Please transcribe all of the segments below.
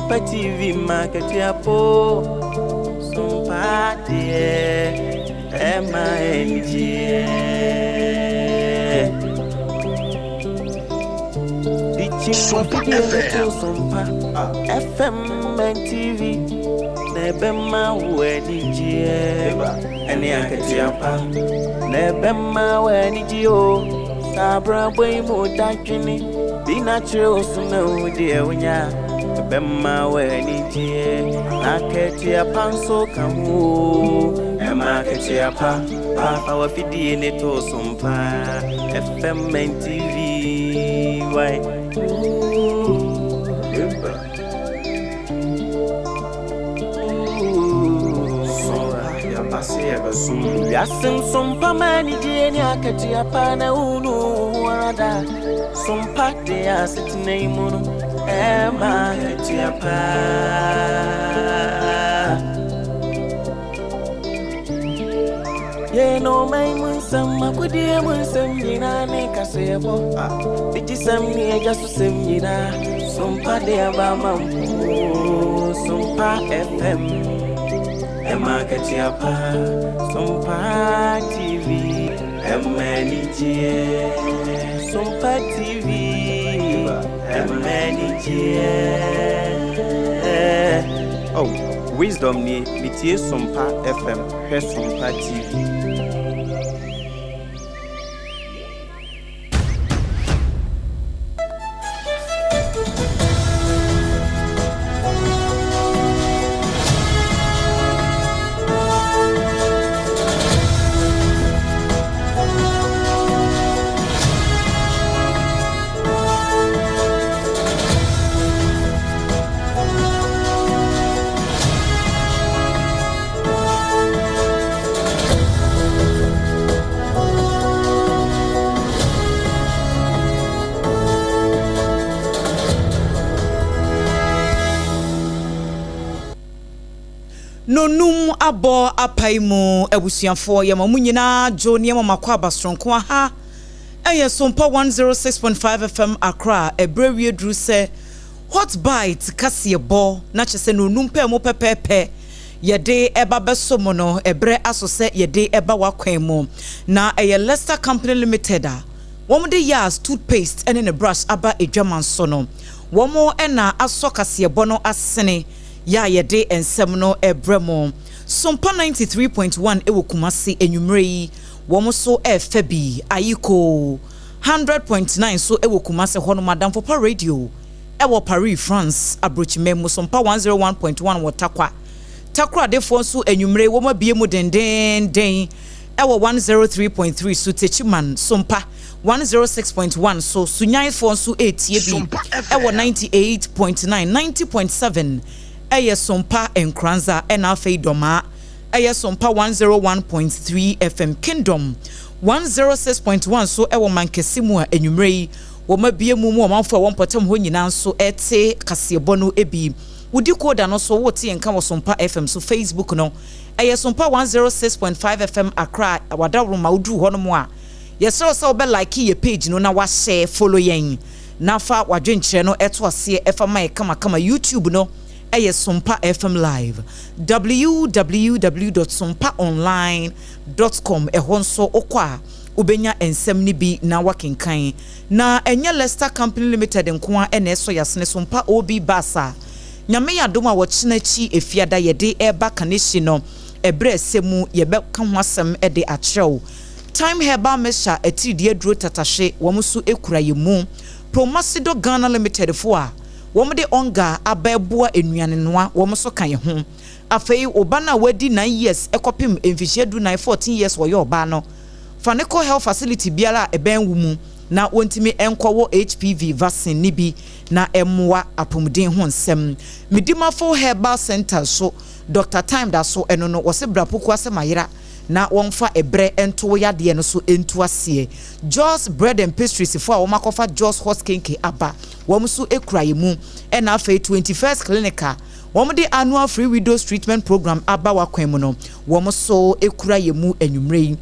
Sompa TV ma akatua po. Sompa deɛ ɛma anigyeɛ. Sompa FM. Sompa FM and TV na ɛbɛma wo anigyeɛ. Ɛne akatua pa na ɛbɛma wo anigyeɛ o. Saa abrabɔ yi mu dadwene bi na kyerɛ wo so na wo deɛ wonya ɛbɛma wo anigyeɛ. Na akatua pa nso ka ho o. Ɛma akatua pa pa fa w'afidie ne to Sompa FM and TV. Why? Ooh. Sompa, yɛaba sɛ yɛbɛsom. Wiase nsompa ma anigyeɛ ne akatua pa na wonu wo ho ara da. Sompa de asetena yi mu no ɛma akatua pa. Yɛn ɔman mu nsɛm, akodie mu nsɛm nyinaa ne kaseɛbɔ. Bigyesɛm ne agya so sɛm nyinaa. Sompa de aba ma wo. Sompa FM. Ɛma akatua pa. Sompa TV. Ɛma anigyeɛ. Sompa TV. Ɛma anigyeɛ. Oh, Wisdom nie, metie Sompa FM, hwɛ Sompa TV. Nonum abɔ apae mu abusuafoɔ yɛma mo nyinaa dwo nneɛma mako aba soronko aha ɛyɛ Sompa 106.5 FM Accra. Ɛberɛ wie duru sɛ Hot Bite kaseɛbɔ na kyerɛ sɛ nonum pɛɛ mu pɛpɛɛpɛ yɛde ɛba bɛso mu no, ɛberɛ aso sɛ yɛde ɛba w'akwan mu na ɛyɛ Leicester Company Limited a wɔn de Yas toothpaste ɛne ne brush aba adwaman so no, wɔn ɛna asɔ kaseɛbɔ no asene yɛ a yɛde nsɛm no ɛbrɛ mu. Sompa 93.1 ɛwɔ Kumase enwummerɛ yi, wɔn nso ɛɛfɛ bi. Ayiko 100.9 so ɛwɔ Kumase hɔnom. Adamfopa Radio ɛwɔ Paris, France aburokyimɛ mu. Sompa 101.1 wɔ Takwa. Takoradefoɔ nso enwummerɛ wɔn abie mu dendenden ɛwɔ 103.3 so. Techiman, Sompa 106.1 so. Sunyanfoɔ nso etie bi Sompa ɛwɔ FM. 98.9, 90.7 ɛyɛ Sompa Nkranza, ɛna afei Dɔmaa ɛyɛ Sompa 101.3 FM. Kingdom 106.1 so ɛwɔ Mankɛse mu a enwummerɛ yi wɔn abie mu ɔmanfo a wɔn mpɔtam hɔ nyinaa nso ɛte kaseɛbɔ no bi. Wodi koda no so wote yɛn ka wɔ Sompa FM so. Facebook no ɛyɛ Sompa 106.5 FM Accra. Wadaworo woduru hɔ nom a, yɛsrɛ sɛ wobɛ like yɛ page no na wahyɛ follow yɛn na fa wadwenkyerɛ no ɛto aseɛ ɛfa ma yɛ kamakama. YouTube no ɛyɛ Sompa FM Live, www.sompaonline.com. Ɛhɔ nso wokɔ a wobɛnya nsɛm no bi na wakenkan. Na ɛnyɛ Leicester Company Limited nko a ɛna ɛsɔ yɛasene. Sompa Ob Basa, Nyame yɛ adom a, wɔkyena akyi Efiada yɛde ɛreba Kanehyi no, ɛberɛ ɛsɛ mu yɛbɛka ho asɛm de akyerɛw. Time Herbal Mixture, atiridie aduro tatahwe, wɔn nso kura yɛn mu. Promasido Ghana Limited fo a wɔn de ɔnga aba ɛboa nnuane noa, wɔn nso ka yɛn ho. Afei ɔba no a wadi 9 years ɛkɔpem mfihyia 14, 14 years, wɔyɛ ɔbaa no, fa ne kɔ health facility biara a ɛbɛn wo mu na wɔntumi nkɔwɔ HPV vaccine ne bi na ɛmmoa apɔmuden ho nsɛm. Medimafo Herbal Center so, Dr Time da so ɛno no, wɔsɛ brapoko asɛm ayera na wɔmfa ɛbrɛ nto yadeɛ no so ntu aseɛ. Jos Bread and Pastries fo a wɔn akɔfa Jos Hot Kenke aba, wɔn nso kura yɛn mu. Ɛna afei 21st Clinic a wɔn de annual free widows treatment program aba wakwan mu no, wɔn nso kura yɛn mu. Anwummerɛ yi,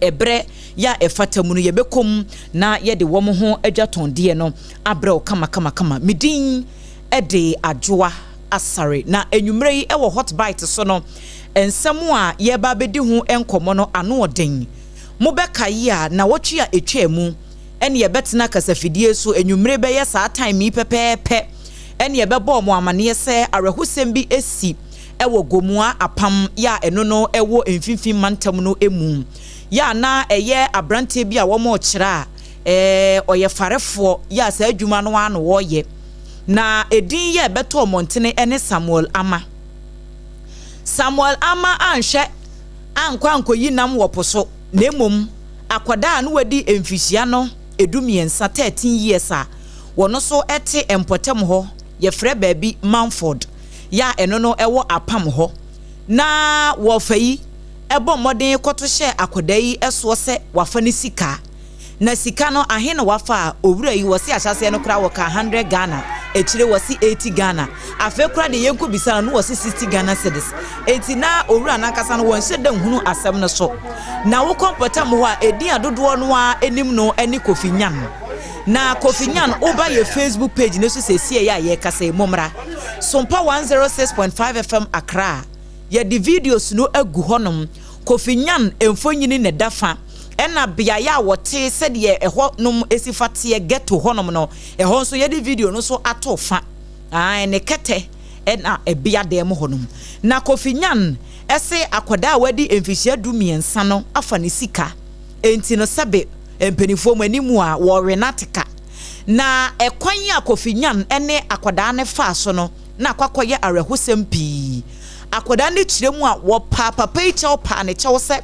ɛberɛ yɛ a ɛfata mu no, yɛbɛkɔ mu na yɛde wɔn ho adwatɔndeɛ no abrɛ wo kamakamakama. Medin de Adwoa Asare. Na anwummerɛ yi wɔ Hot Bite so no, nsɛm a yɛreba abɛdi ho nkɔmmɔ no ano ɔden. Mobɛkae a, nnawɔtwe a ɛtwaa mu ɛne yɛbɛtena kasafidie so anwummere bɛyɛ saa time yi pɛpɛɛpɛ ɛne yɛbɛbɔɔ mo amaneɛ sɛ awerɛhosɛm bi asi wɔ Gomoa Apam yɛ a ɛno no ɛwɔ Mfimfini Mantam no mu yɛ a na ɛyɛ aberanteɛ bi a wɔrekyerɛ a ɛɛ ɔyɛ farefoɔ yɛ a saa adwuma no ara na wɔreyɛ. Na edin yɛ ɛbɛtɔɔ mmɔntene ne Samuel Ama. Samuel Ama anhwɛ ankɔ ankɔyi nam wɔ po so, na mmom akwadaa a na wadi mfihyia no 13, 13 years, a wɔno nso te mpɔtam hɔ, yɛfrɛ baabi Manford, yɛ a ɛno no ɛwɔ Apam hɔ. Na wɔfa yi ɛbɔ mmɔden kɔto hyɛ akwadaa yi soɔ sɛ wafa ne sika. Na sika no ahe na wafa a, owura yi wɔsi ahyɛseɛ no koraa wɔka 100 Ghana, akyire wɔsi 80 Ghana, afei koraa deɛ yɛnkɔ bisa no no wɔsi 60 Ghana cedis. Enti na owura nankasa no wɔnhyɛ da nhunu asɛm no so. Na wokɔ mpɔtam hɔ a, edin a dodoɔ no ara anim no ne Kofi Nyan. Na Kofi Nyan, woba yɛ Facebook page no so sɛsie yɛ a yɛrekasa yi, mommra Sompa 106.5 FM Accra, yɛde videos no agu hɔnom. Kofi Nyan mfonyini na ɛda fa, ɛna beaeɛ a wɔte, sɛdeɛ ɛhɔ nom esi fa teɛ, ghetto hɔnom no, ɛhɔ nso yɛde video no nso ato fa. Ae, ne kɛtɛ ɛna ɛbea dan mu hɔnom. Na Kofi Nyan ɛse akwadaa a wadi mfihyia 13 no afa ne sika, enti no sɛbe mpanimfoɔ mu anim a wɔrewe n'ateka. Na ɛkwan a Kofi Nyan ɛne akwadaa no faa so no na akɔakɔyɛ awerɛhosɛm pii. Akwadaa no kyerɛ mu a wɔpaa papa yi kyɛw paa ne kyɛw sɛ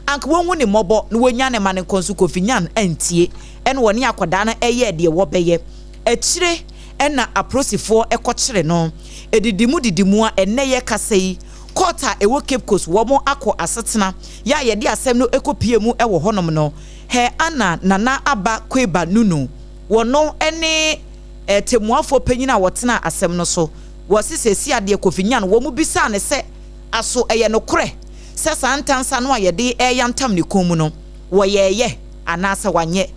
anka wɔnhu ne mmɔbɔ na wɔnya ne ma ne nkɔ nso, Kofi Nyan antie, ɛna wɔne akwadaa no ɛyɛɛ deɛ wɔbɛyɛ. Akyire ɛna apolisifoɔ ɛkɔkyere no. Edidi mu didi mu a ɛnɛ yɛ kasa yi, court a ɛwɔ Cape Coast wɔn akɔ asetena yɛ a yɛde asɛm no ɛkɔpie mu ɛwɔ hɔnom no, hɛ ana Nana Aba Kweba Nunu, wɔno ɛne ɛtɛmuafoɔ panyin a wɔtena asɛm no so, wɔsi sɛsi adeɛ Kofi Nyan wɔn bisaa ne sɛ aso ɛyɛ nokorɛ sɛ saa ntansa no a yɛde ɛyantam ne kɔn mu no wɔyɛɛyɛ anaasɛ wanyɛ.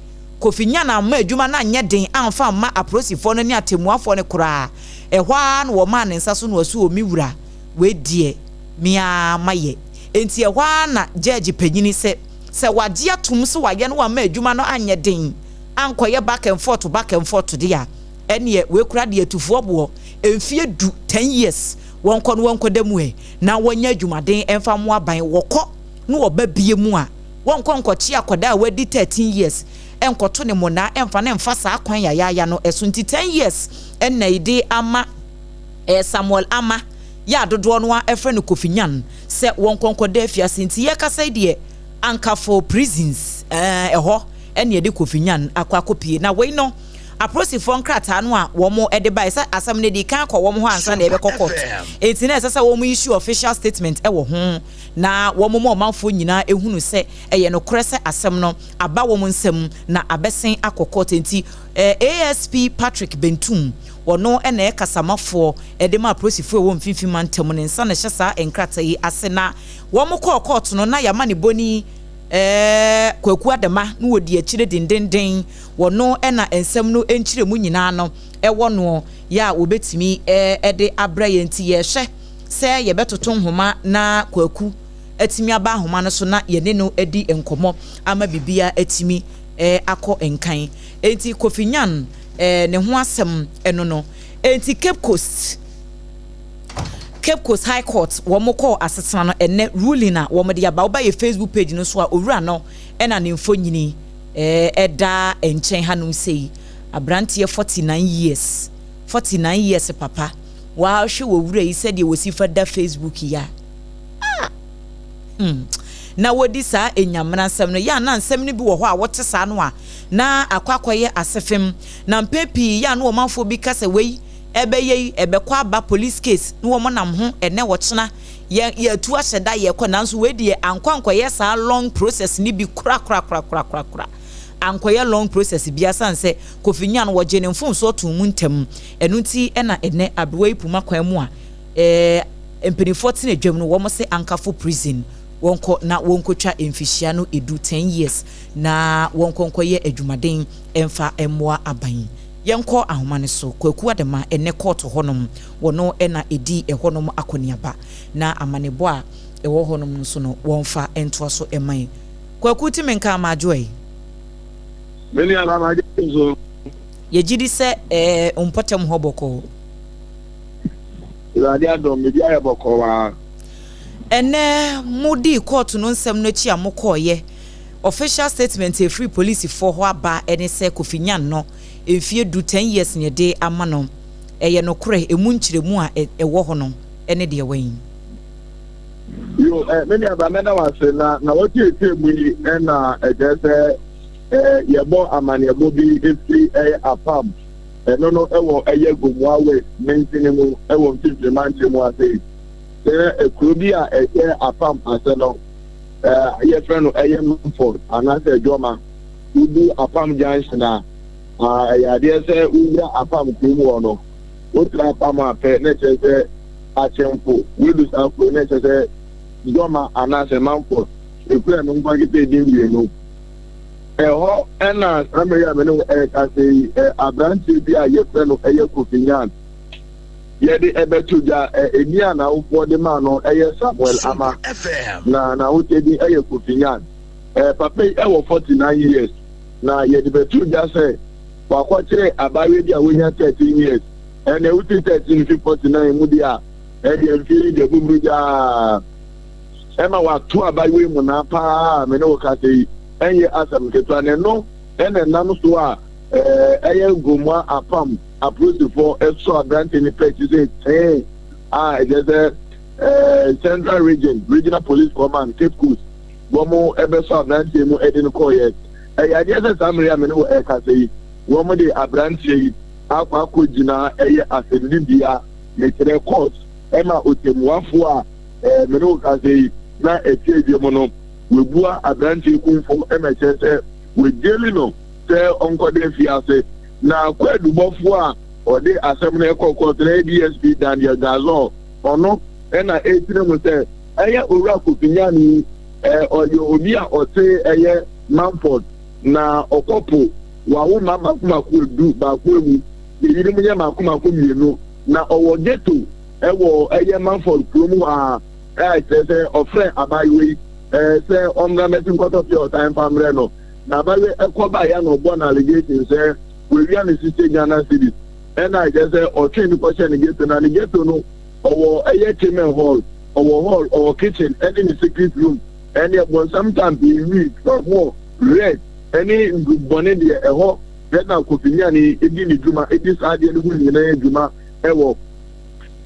Kofi Nyan amma adwuma no anyɛ den amfa amma apolisifoɔ no ne atemmuafoɔ no koraa. Ɛhɔ ara na wɔmaa ne nsa so na ɔso, "Omi wura, wei deɛ mea mayɛ." Enti ɛhɔ ara na gyɛɛgye panyini sɛ wagye atom sɛ wayɛ no, wamma adwuma no anyɛ den ankɔyɛ back and forth, back and forth de a, ɛneɛ wei koraa deɛ atufoɔ boɔ mfie 10, 10 years, wɔnkɔ no wɔnkɔda mu ɛ na wɔnyɛ adwumaden ɛmfa mmoa aban. Wɔkɔ na wɔba bie mu a, wɔnkɔ nkɔkye akwadaa a wadi 13 years ɛnkɔto ne mmonnaa ɛmfa ne mfa saa kwan yayaaya no ɛso. Nti 10 years ɛna yi ama Samuel Ama yɛ adodoɔ no a ɛfrɛ no Kofi Nyan sɛ wɔnkɔ nkɔda afiase. Nti yɛkasa yi deɛ, Ankafo Prisons ɛhɔ ɛne yɛde Kofi Nyan akɔ akɔpie. Na wei no apolisifoɔ nkrataa no a wɔn de bae sɛ asɛm no de kan kɔ wɔn hɔ ansa na yɛbɛkɔ court, enti na ɛsɛ sɛ wɔn issue official statement ɛwɔ ho na wɔn mu ɔmanfoɔ nyinaa ehunu sɛ ɛyɛ nokorɛ sɛ asɛm no aba wɔn nsam na abɛsen akɔ court. Nti ASP Patrick Bentum, wɔno ɛna ɛkasamafoɔ ɛde ma apolisifoɔ ɛwɔ Mfimfini Mantam, ne nsa na ɛhyɛ saa nkrataa yi ase. Na wɔn kɔɔ court no na yɛama ne boni Kwaku Adama na wɔdi akyire dendenden. Wɔno ɛna nsɛm no nkyerɛ mu nyinaa no ɛwɔ no yɛ a wɔbɛtumi ɛde abrɛ yɛn. Nti yɛhwɛ sɛ yɛbɛtoto nhoma na Kwaku atumi aba ahoma no so na yɛne no adi nkɔmmɔ ama biribiara atumi akɔ nkan. Enti Kofi Nyan ne ho asɛm ɛno no. Enti Cape Coast High Court wɔn kɔɔ asetena no, ɛnɛ ruling a wɔn de aba, woba yɛ Facebook page no so a, owura no ɛna ne mfonyini ɛda nkyɛn hanom sei. Aberanteɛ 49 years, 49 years papa, wahwɛ wɔ wura yi sɛdeɛ wɔsi fa da Facebook yi a, ah! Na wɔdi saa enyamena nsɛm no yɛ ana nsɛm no bi wɔ hɔ a wɔte saa no a na akɔ akɔyɛ asefem. Na mpɛn pii yɛ a na ɔmanfoɔ bi kasa, wei ɛbɛyɛ yi ɛbɛkɔ aba police case na wɔn nam ho ɛnɛ wɔkyena yɛ yɛtu ahyɛ da yɛkɔ. Nanso wei deɛ ankɔ ankɔyɛ saa long process ni bi korakorakorakorakora, ankɔyɛ long process bi asan sɛ Kofi Nyan wɔgye ne mfomsoɔ to mu ntɛm. Ɛno nti ɛna ɛnɛ aberewa yi puma kwan mu a mpanimfoɔ tena dwam no, wɔn sɛ Ankafo Prison wɔnkɔ na wɔnkɔtwa mfihyia no 10, 10 years, na wɔnkɔ nkɔyɛ adwumaden ɛmfa mmoa aban. Yɛnkɔ ahoma no so, Kwaku Adama ɛnnɛ kɔɔto hɔnom, wɔno na ɛdi ɛhɔnom akɔneaba, na amanebɔ a ɛwɔ hɔnom no nso no wɔmfa ntoa so mma yɛn. Kwaku te me nka ama adwoa yi? Me nua ba magye so. Yɛgye di sɛ ɛɛ mpɔtam hɔ bɔkɔɔ. Awurade adom, biribi ayɛ bɔkɔɔ waa. Ɛnnɛ modii kɔɔto no nsɛm no akyi a mokɔeɛ, official statement a ɛfiri polisifoɔ hɔ aba ne sɛ Kofi Nyan no mfeɛ du, ten years, na yɛde ama no. Ɛyɛ nokorɛ? Ɛmu nkyerɛmu a ɛwɔ hɔ no ne deɛ wɛn? Yo, eh, me nuaba mɛda wo ase na na wɔtiatia mu yi na ɛkyerɛ sɛ eh, yɛbɔ amanneɛbɔ bi ɛfiri ɛyɛ apam ɛno no ɛwɔ ɛyɛ Gomoa West mansini mu ɛwɔ mfimfini mankyɛ mu ase sɛ kuro bi a ɛhyɛ apam ase no eh, yɛfrɛ no ɛyɛ Manford anaasɛ Dwɔma wodu apam junction a ɛyɛ adeɛ sɛ wowura apam kurom hɔ no wotra apam a pɛ na ɛkyerɛ sɛ akyɛmfo wodu saa kuro na ɛkyerɛ sɛ Dwɔma anaasɛ Manford ekura no nkwa nkete di mmienu ɛhɔ ɛna saa mmere a me ne wo ɛrekasa yi aberanteɛ bi a yɛfrɛ no ɛyɛ Kofi Nyan yɛde ɛbɛto dwa ɛni a n'awofoɔ de maa no ɛyɛ Samuel Ama na n'ahokyɛ din ɛyɛ Kofi Nyan. Papa yi wɔ 49 years na yɛde bɛto dwa sɛ wakɔkyere abaayewa bi a wanya 13 years. Ɛnna wosi 13 fi 49 mu deɛ a, ɛdeɛ mfeɛ yi deɛ buburu gyaa. Ɛma wato abaayewa yi mu naa paa a me ne wo kasa yi, ɛnyɛ asɛm ketewa. Na ɛno ɛna ɛnam so a ɛyɛ Gomoa apam apolisifoɔ ɛsɔ aberante no pɛ akyi sɛ tee a ɛkyerɛ sɛ Central Region Regional Police Command Cape Coast wɔn bɛsɔ aberanteɛ mu de no kɔeɛ. Ɛyɛ adeɛ sɛ saa mmerɛ yi a me ne wo ɛrekasa yi, wɔn de aberanteɛ yi akɔ akɔgyina ɛyɛ asɛnnibea, mekyerɛ court, ɛma ɔtɛmmuafoɔ a ɛɛ me ne wo kasa yi na ɛte adwa mu no, wɔabua aberanteɛ kumfɔ ɛma ɛkyerɛ sɛ wɔagyeli no sɛ ɔnkɔda afiase. Na kwaadubɔfoɔ a ɔde asɛm no ɛkɔ court no ɛyɛ DSP Daniel Gazon, ɔno ɛna ɛrekyerɛ mu sɛ Ɛyɛ Owura Kofi Nyan yi, ɔyɛ obi a ɔte ɛyɛ Manford, na ɔkɔ po. Wawo mma mako mako edu, baako awu, eyinom yɛ mako mako mmienu. Na ɔwɔ ghetto ɛwɔ ɛyɛ Manford kurom hɔ ara, a kyerɛ sɛ ɔfrɛ abaayewa yi sɛ ɔmmra mmɛsi nkɔtɔ pure water mfa mmrɛ no. Na abaayewa yi ɛkɔ baeɛ a na ɔbɔ no allegation sɛ wawia ne 60 Ghana cedis, ɛna kyerɛ sɛ ɔtwee no kɔhyɛɛ ne ghetto, na ne ghetto no Ɔwɔ ɛyɛ chamber hall, ɔwɔ hall, ɔwɔ kitchen ɛne ne secret room ɛne ɛbɔnsam tamp, nwi, tramɔɔ, red ɛne ndubɔne deɛ ɛhɔ ɛna Kofi Nyane di ne dwuma di saa adeɛ no ho nyinaa dwuma ɛwɔ.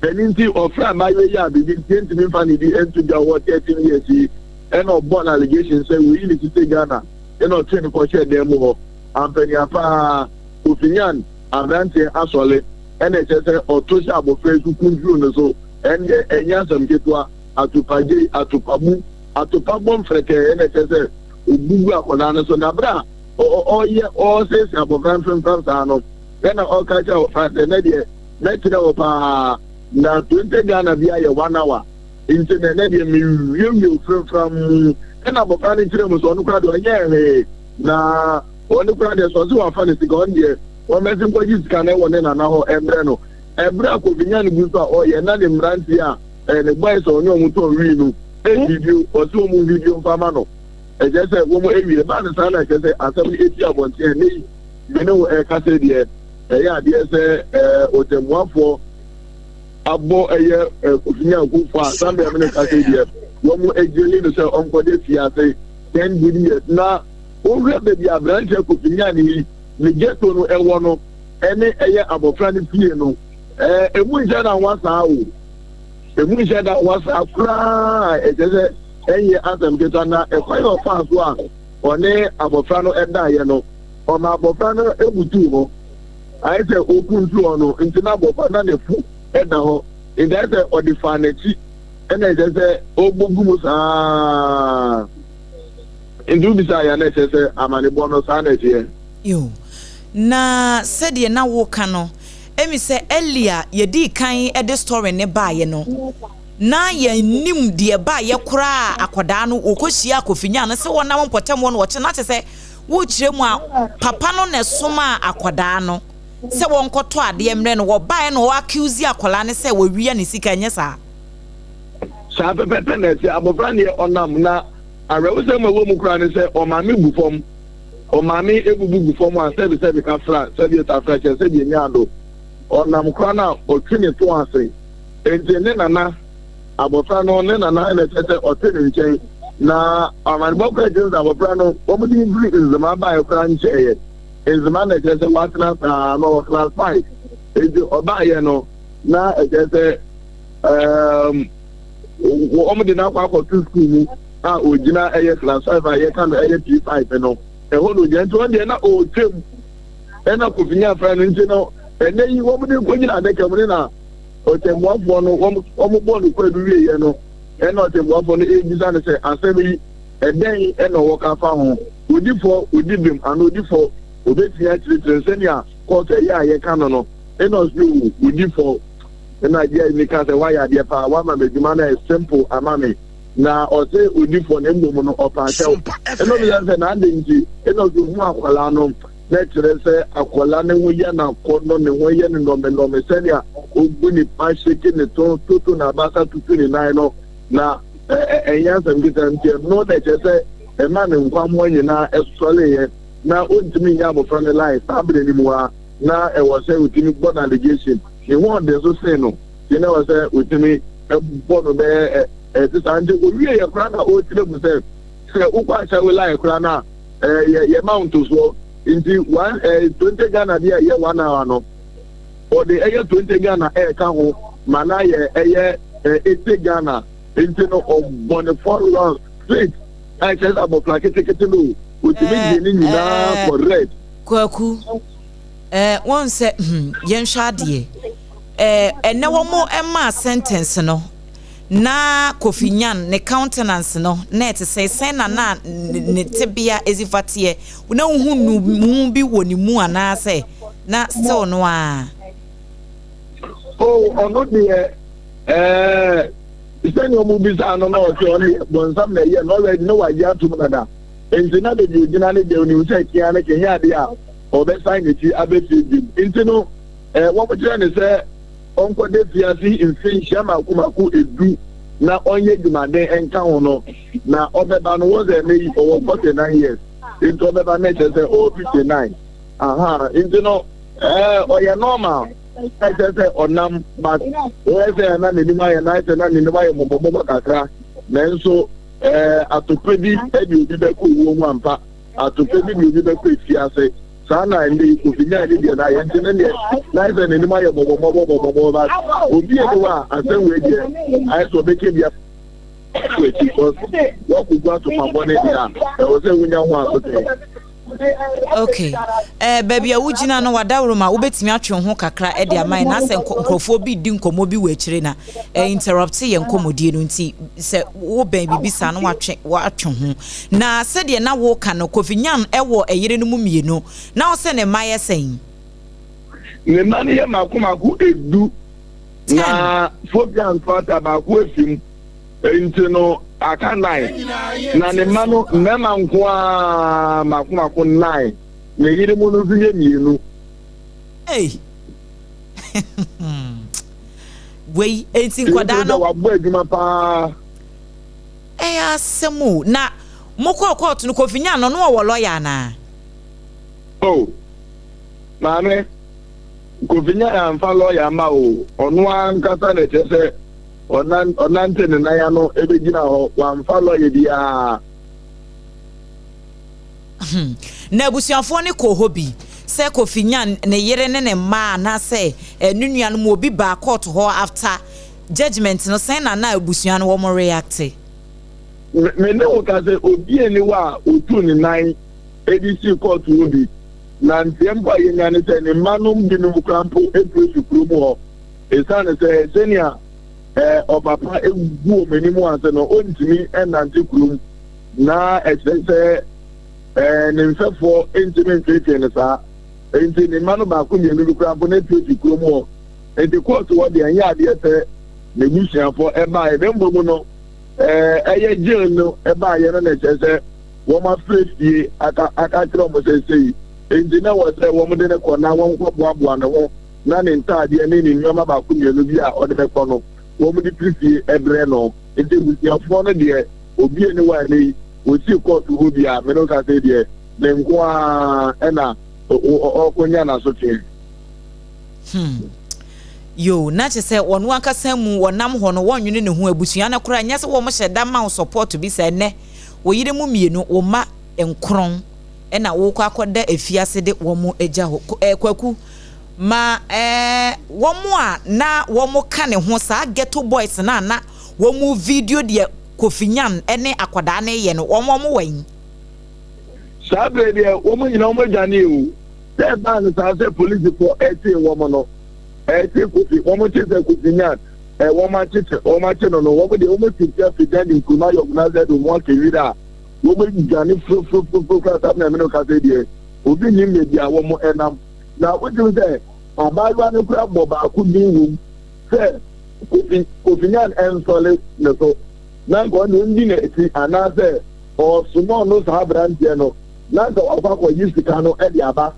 Ɛno nti ɔfrɛ abaayewa yi a biribi nti ɛntumi mfa ne di ɛnto dwa ɔwɔ 13 years yi ɛna ɔbɔ no allegation sɛ wɔyi ne sisi Ghana ɛna ɔtwe no kɔhyɛɛ dan mu hɔ. Ampania paa Kofi Nyan aberanteɛ asɔle. Ɛna ɛkyerɛ sɛ ɔto hyɛ abɔfra yi so kunturu no so, ɛndeɛ ɛnyɛ asɛm ketewa, atopa gyei, atopa bu, atopa bɔ mfrɛkɛɛ, ɛna ɛkyerɛ sɛ ɔbu gu akwadaa no so. Na berɛ a ɔreyɛ ɔresiesie abɔfra mfremfram saa no, ɛna ɔreka kyerɛ abɔfra sɛ, ɛnɛ deɛ mɛkyerɛ wo paa, na 20 Ghana bi ayɛ one hour, nti na ɛnɛ deɛ mewiewie wo fremfram. Ɛna abɔfra no kyerɛ mu sɛ ɔno koraa deɛ ɔnyɛɛ hwee, na ɔno koraa deɛ sɛ ɔse wafa ne sika, ɔno deɛ Wɔmmɛsen nkɔgye sika no wɔ ne nana hɔ mmrɛ no. Ɛberɛ a Kofi nyaa ne bu so a ɔreyɛ na ne mmeranteɛ a ɛyɛ ne boys a ɔne wɔn tɔn wii no video, ɔse wɔn video mfa ma no. Ɛkyerɛ sɛ wɔn awie. Ɛbaa no saa na ɛkyerɛ sɛ asɛm no ɛsi abɔnten a ɛnnɛ yi me ne wo ɛrekasa yi deɛ ɛyɛ adeɛ sɛ ɛɛ ɔtɛmmuafoɔ abɔ ɛyɛ Kofi Nyankofoɔ a saa mmerɛ me ne kasa yi deɛ wɔn agyeli no sɛ ɔnkɔda fiase 10 good years. Na wohwɛ baabi a aberanteɛ Kofi Nyan yi ne ghetto no ɛwɔ no ɛne ɛyɛ abɔfra no fie no ɛɛ emu nhyɛ da nwa saa o emu nhyɛ da nwa saa koraa ɛkyɛ sɛ ɛnyɛ asɛm ketewa na ɛkwan yɛ ɔfaa so a ɔne abɔfra no ɛdaeɛ no ɔma abɔfra no ebutu hɔ ayɛ sɛ okuntu hɔ no nti na abɔfra na ne fu ɛda hɔ nti ayɛ sɛ ɔde faa n'akyi ɛna ɛkyɛ sɛ ɔbɔ gu mu saa. Nti wobisaa yɛn a na ɛkyerɛ sɛ amanebɔ no saa na ɛteɛ. Yo. Na sɛdeɛ na woka no, ɛmi sɛ earlier yɛdii kan de story no baeɛ no, na yɛnnim deɛ ɛbaeɛ koraa a akwadaa no wɔkɔhyiaa Kofi Nyan no sɛ wɔnam mpɔtam hɔ na wɔkye no, na kyerɛ sɛ worekyerɛ mu a papa no na ɛsomaa akwadaa no. sɛ wɔnkɔtɔ adeɛ mmerɛ no, wɔbaeɛ na wɔ accuse akwadaa no sɛ wɔwia ne sika, ɛnyɛ saa? Saa pɛpɛpɛ na ɛte. Abɔfra no deɛ ɔnam, na awerɛhosɛm a ɛwɔ mu koraa ne sɛ ɔmaame gu fam. Ɔmaame ebubu gu fam a sɛbesɛbe kafra, sɛdeɛ tafra kyerɛ sɛdeɛ nya ado. Ɔnam koraa no a ɔtwe ne to ase. Enti ne nana, abɔfra no ne nana na ɛkyerɛ sɛ ɔte ne nkyɛn. Na amanebɔ koraa kyerɛ sɛ abɔfra no wɔde no firi Nzema baeɛ koraa nkyɛeɛ. Nzema na ɛkyerɛ sɛ watena saa na ɔwɔ class 5. Enti ɔbaeɛ no na ɛkyerɛ sɛ um, wɔn de no akɔ akɔto sukuu mu a ogyina ɛyɛ class 5 a yɛka no ɛyɛ P5 no ɛhɔ na ogyina nti wɔn deɛ na ɔretwam ɛna Kofi Nyafra no nti no ɛnɛ yi wɔn de kɔgyina adaka mu ne na ɔtɛmmuafoɔ no wɔn wɔn bɔ no kwaadu wieɛ no ɛna ɔtɛmmuafoɔ no ɛrebisa no sɛ asɛm yi ɛdɛn ɛna ɔwɔ ka fa ho odi fɔ odi bem anaa odi fɔ obetumi akyerɛkyerɛ sɛnea kɔɔto ɛyɛ a yɛka no no ɛna ɔsɛ o odi fɔ ɛna agye mi ka sɛ wayɛ adeɛ paa wama me adwuma no ayɛ simple ama me na ɔsɛ odi fɔ na mmom no ɔpa akyɛw ɛna ɔbisa sɛ na adɛn nti ɛna ɔsɛ ohu akwadaa no na ɛkyerɛ sɛ akwadaa no ho yɛ n'akɔnnɔ ne ho yɛ no nnɔmenɔme sɛnea ogu ne pa hyeke ne to toto n'abasa tutu ne nan no na ɛnyɛ asɛm ketewa nti ɛno na ɛkyerɛ sɛ ɛma ne nkwammoa nyinaa ɛsɔreeɛ na ɔntumi nyɛ abɔfra no line saa berɛ no mu a na ɛwɔ sɛ ɔtumi bɔ no allegation ne ho ɔden so sen no nti na ɛwɔ sɛ ɔtumi bɔ no bɛyɛ ɛte saa nti owie yɛ koraa na ɔrekyerɛ mu sɛ sɛ wokɔ ahyɛwe line koraa no a yɛ yɛma wo ntosoɔ nti one 20 Ghana deɛ ɛyɛ 1 hour no, ɔde ɛyɛ 20 Ghana ɛɛka ho ma na yɛ ɛyɛ 80 Ghana. Nti no ɔbɔ ne four rounds straight a ɛkyerɛ sɛ abɔfra ketekete no otumi gye ne nyinaa correct. Kwaku, wɔn sɛ yɛnhwɛ adeɛ ɛnɛ wɔn ɛmaa sentence no na Kofi Nyan ne countenance no na ɛte sɛ sɛn na ne tebea esi fa teɛ na wohu nu bi wɔ ne mu anaasɛ na still no a? Oh, ɔno deɛ sɛnea ɔmo bisa no na ɔsɛ ɔno yɛ bɔnsam na ɛyɛ no already na wagye atom dada nti na baabi ogyina ne deɛ onim sɛ kia ne kɛnyɛ adeɛ a ɔbɛsan n'akyi abɛfie bio. Nti no wɔn kyerɛ ne sɛ ɔnkɔda fiase mfe nhyia mako mako 10 na ɔnyɛ dwumaden nka ho no na ɔbɛba no wɔn sɛ ɛnɛ yi ɔwɔ 49 years nti ɔbɛba no kyerɛ sɛ ɔwɔ 59 aha. Nti no ɔyɛ normal, ɛkyerɛ sɛ ɔnam, but wɔyɛ sɛ ɛna n'anim ayɛ na sɛ na n'anim ayɛ mmɔbɔmmɔbɔ kakra, nanso atopɛ bi ɛde obi bɛkɔ owuo mu ampa, atopɛ bi de obi bɛkɔ efiase saa na ɛnde yi Kofi Nyan ne deɛ na ayɛ. Nti ne deɛ na ayɛ sɛ n'anim ayɛ mmɔbɔmmɔbɔ mmɔbɔmmɔbɔ, but obi yɛ ne hɔ a asɛm wei deɛ ayɛ sɛ ɔbɛka bi akɔ akyi because wɔkɔgu atopabɔ ne deɛ a ɛwɔ sɛ wonya ho asotwe. Okay, baabi a wogyina no wadaworo ma wobɛtumi atwe wo ho kakra de ama yɛn na sɛ nkurɔfoɔ bi di nkɔmmɔ bi wɔ akyire na interrupt yɛn nkɔmmɔdie no, nti sɛ wobɛn biribi saa no watwe ho. Na sɛdeɛ na woka no, Kofi Nyan ɛwɔ ɛyere no mu mmienu na wo sɛ ne mma yɛ sɛn? Ne mma no yɛ mako mako 10 na Fobia Nfata baako efi mu nti no aka nine, na ne mma no mmarima nko ara mako mako nine, ne yere mu no nso yɛ mmienu. Hey. Wei enti nkwadaa no wabɔ adwuma paa. Ɛyɛ asɛm o. Na mokɔɔ kɔɔto no, Kofi Nyan no ɔwɔ lɔya anaa? Oh, maame, Kofi Nyan amfa lɔya ma o, ɔno ankasa na ɛkyerɛ sɛ ɔnante ne nan ano ebɛgyina hɔ, wamfa lɔya biara. Na abusuafoɔ no kɔɔ hɔ bi sɛ Kofi Nyan ne yere ne ne mma anaasɛ ne nuanom obi baa court hɔ after judgement no, sɛn na na abusua no wɔn react? Me ne wo ka sɛ obi ani hɔ a otu ne nan edi si court hɔ bi na nteɛ mpo a yɛnya ne sɛ ne mma nom binom kora mpo efiri fi kurom hɔ esiane sɛ sɛnea ɔpapa egu wɔn anim ase no ontumi ɛnante kurom na ɛkyerɛ sɛ ne mfɛfoɔ ntumi ntwetwe no saa, nti ne mma no baako mmienu bi kora mpo na efiri fi kurom hɔ. Nti kɔɔto hɔ deɛ ɛnyɛ adeɛ sɛ n'abusuafoɔ ɛbaeɛ, na mmom no ɛyɛ jail no ɛbaeɛ no na ɛkyerɛ sɛ wɔn afrɛ fie aka kyerɛ wɔn sɛ sei. Enti na ɛwɔ sɛ wɔde no kɔ na wɔkɔboaboa ne ho na ne ntaadeɛ ne ne nneɛma baako mmienu bi a ɔde bɛkɔ no, wɔde firi fie brɛ no. Enti abusuafoɔ no deɛ, obi nni hɔ a ɛnnɛ yi ɔsii kɔɔto hɔ bi a me ne wo kasa yi deɛ, ne nko ara na ɔrekɔnya n'asotweɛ. Hmm. Yoo, na kyerɛ sɛ wɔn ankasa mu wɔnam hɔ no wɔnnwene ne ho abusua no koraa nyɛ sɛ wɔn hyɛ da ma wo support bi sɛ ɛnnɛ wo yere mu mmienu wo mma nkron ɛna wokɔ akɔda afiase de wɔn agya hɔ eh, kwaku ma eh, wɔn a na wɔn ka ne ho saa ghetto boys na na wɔn video deɛ Kofi Nyan ne akwadaa no yɛ no wɔn wɔn wɔ yi. Saa bere deɛ wɔn nyinaa wɔn adwane o. Sɛ ɛbaa no saa sɛ polisifoɔ ɛkyee wɔn no, ɛkyee Kofi, wɔn kye sɛ Kofi Nyan, ɛ wɔn akyekyɛ, wɔn akye no no, wɔn deɛ wɔn atwitwi afi Dandi Nkrumah yɔm na sɛ de wɔn akɛ wira a, wɔn adwane furofurofuro koraa saa na ɛmene kasa deɛ, obi nnim baabi a wɔn ɛnam. Na wotumi sɛ abaayewa no koraa bɔ baako din wom sɛ Kofi, Kofi Nyan ɛnsɔle ne so, na nka ɔne ɔndi n'akyi anaasɛ ɔresoma ɔno saa aberanteɛ no na anka wakɔ akɔgye sika no de aba.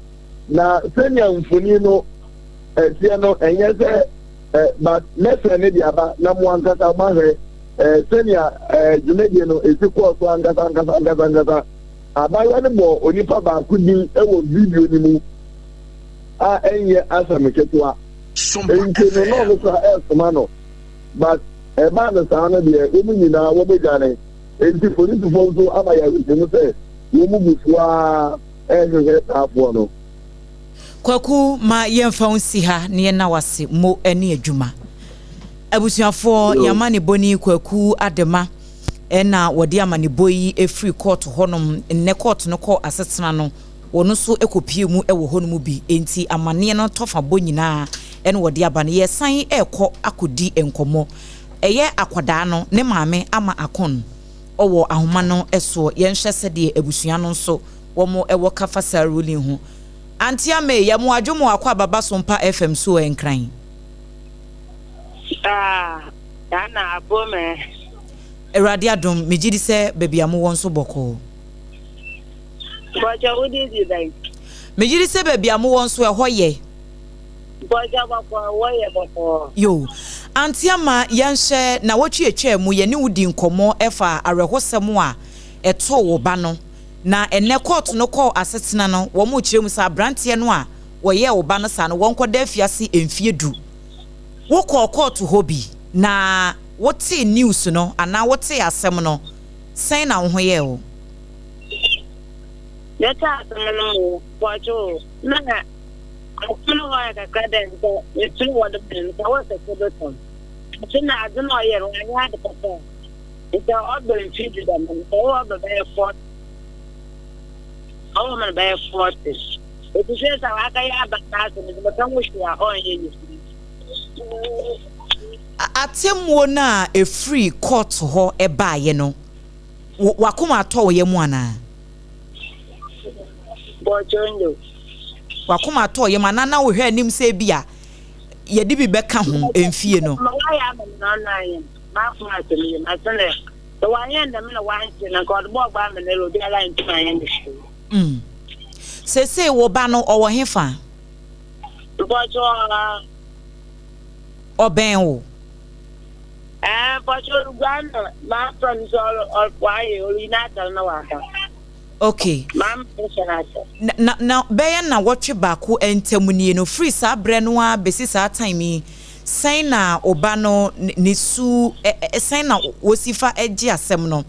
Na sɛnea mfoni no teɛ no, ɛnyɛ sɛ ɛ but mɛsɛn ne de aba na mo ankasa moahwɛ ɛ sɛnea ɛ dwumadie no esi kɔɔ so ankasa ankasa ankasa ankasa. Abaayewa no bɔɔ onipa baako din wɔ video no mu a ɛnyɛ asɛm ketewa. Enti no na ɔno koraa ɛresoma no but ɛbaa no saa no deɛ wɔn nyinaa wɔadwane. Enti polisifoɔ nso ama yɛn awerɛhyɛmu sɛ wɔn gu so ara rehwehwɛ saa afoɔ no. Kwaku ma yɛmfa wo nsi ha na yɛnna wo ase mo ne adwuma. Abusuafoɔ yɛn amanebɔni Kwaku Adema ɛna wɔde amanebɔ yi firi kɔɔto hɔnom. Nnɛ kɔɔto no kɔɔ asetena no wɔn nso kɔpie mu wɔ hɔnom bi. Enti amaneɛ no tɔfa bɔ nyinaa ɛna wɔde aba no. Yɛsan rekɔ akɔdi nkɔmmɔ. Ɛyɛ akwadaa no ne maame ama akon wɔ ahoma no soɔ. Yɛnhwɛ sɛdeɛ abusua no nso wɔn wɔ ka fa saa ruling ho. Auntie Amee, yɛ mo adwo mo akɔ aba ba Sompa FM so ɛ Nkran. Ah, saa na abom ɛ. Awurade adom, megye di sɛ baabi a mowɔ nso bɔkɔɔ. Bɔkyɛ wo din de bɛn? Megye di sɛ baabi a mowɔ nso ɛhɔ yɛ. Bɔkyɛ bɔkɔɔ, ɛhɔ yɛ bɔkɔɔ. Yoo. Auntie Ama, yɛnhwɛ, nawɔtwe atwaa mu yɛne wo dii nkɔmmɔ ɛfa awerɛhosɛm a ɛtoo wo ba no. Na ɛnnɛ kɔɔto no kɔɔ asetena no, wɔrekyerɛ mu sɛ aberanteɛ no a wɔyɛɛ wo ba no saa no, wɔnkɔda afiase mfeɛ du. Wokɔɔ kɔɔto hɔ bi, na wotee news no anaa wotee asɛm no, sɛn na wo ho yɛɛ wo? Mete asɛm no mu, pɔtwe o, na asɛm no hɔ ayɛ kakra dɛ nka metu no wɔde ma no, nka wɔsɛ sɛ bɛtɔn. Nti na adze na ɔyɛ no, wanyɛ ade papa. Nka ɔba mfe du dɛm no, nka ɔwɔ ɔba bɛyɛ 40. Ɔwɔ ma no bɛyɛ 40. Eti sɛ sɛ wakɛyɛ aba n'asɛm nti bɛka ho hwee a ɔnyɛ yie. Atemmuo no a ɛfiri kɔɔto hɔ baeɛ no, w'akoma atɔ wo yam anaa? W'akoma atɔ wo yam anaa na wohwɛ anim sɛ ebi a yɛde bi bɛka ho mfie no? Ma wayɛ ama me na ɔno ayɛ no. M'akoma atɔ me yam. Ase dɛ sɛ wanyɛ no dɛm na wankye no nka ɔde bɔɔ gba ama no dɛ obiara nntum annyɛ no hwee. Mm. Seesei wo ba no ɔwɔ hefa? Mpɔkyɛ ɔwɔ ha. Ɔbɛn wo? Ɛɛ, mpɔkyɛ oruguan na m'afrɛ no sɛ ɔre ɔre ɔayɛ oreyi n'atar na ɔaba. Okay. M'ama no hyɛ n'ase. Na na na bɛyɛ nnawɔtwe baako ntam nie no, firi saa berɛ no ara bɛsi saa time yi, sɛn na wo ba no ne su ɛ ɛ sɛn na wɔsi fa gye asɛm no?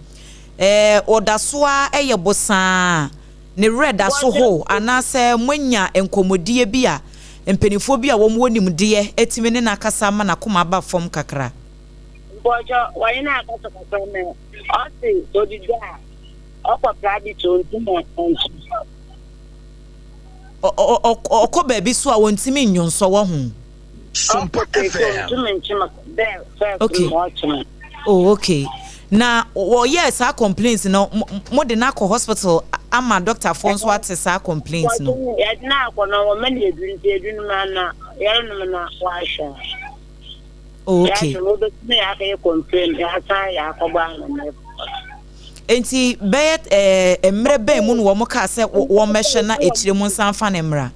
Ɛɛ ɔda so ara yɛ bosaa, ne werɛ da so how anaasɛ moanya nkɔmmɔdie bi a mpanimfoɔ bi a wɔn wɔ nimdeɛ atumi ne no akasa ama n'akoma aba fam kakra? Mpɔkyɛ wɔnye no akasa kakra na ɔse odidi a ɔkɔ private onntum nnkye. Ɔkɔ baabi so a ɔntumi nnwonsɔ wahu. Ɔkɔ keke onntum nnkye me dɛ first no ma ɔkye me. Oh okay na wɔyɛɛ saa complaints no mo de no akɔ hospital ama doctor foɔ nso ate saa complaints no. Yɛde no akɔ no wɔma no aduru nti aduru no ma na yɛrenom na wahwɛ a. Oh okay. Yɛahwɛ no wobɛtumi akɛyɛ complain yɛasan yɛakɔbɔ amanneɛ. Enti bɛyɛ ɛɛ mmerɛ bɛn mu na wɔn kaa sɛ wɔmmɛhwɛ na akyire mo nsan fa no mmra?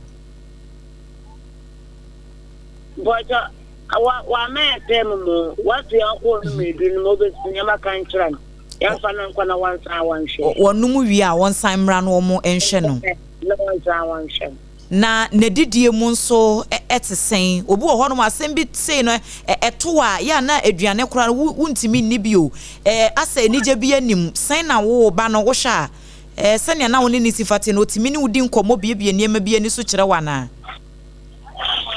Mpɔkyɛ wa wama yɛ sɛ mu mu watu yɛn kɔɔ no mu edu no mu obesi nneɛma ka nkyerɛ no yɛmfa no nkɔ na wɔnsan wɔnhwɛ. Wɔnom wie a wɔnsan mmra na wɔn nhwɛ no. Na wɔnsan wɔnhwɛ no. Na n'adidie mu nso te sɛn? Obi wɔ hɔnom asɛm bi sei no ɛto a yɛ a na aduane koraa no wontumi nni bio. Asɛ anigye bi anim. Sɛn na wo ba no wohwɛ a sɛnea na wo ne ne si fa te no otumi ne wo di nkɔmmɔ biebie nneɛma bi ani so kyerɛ wo anaa?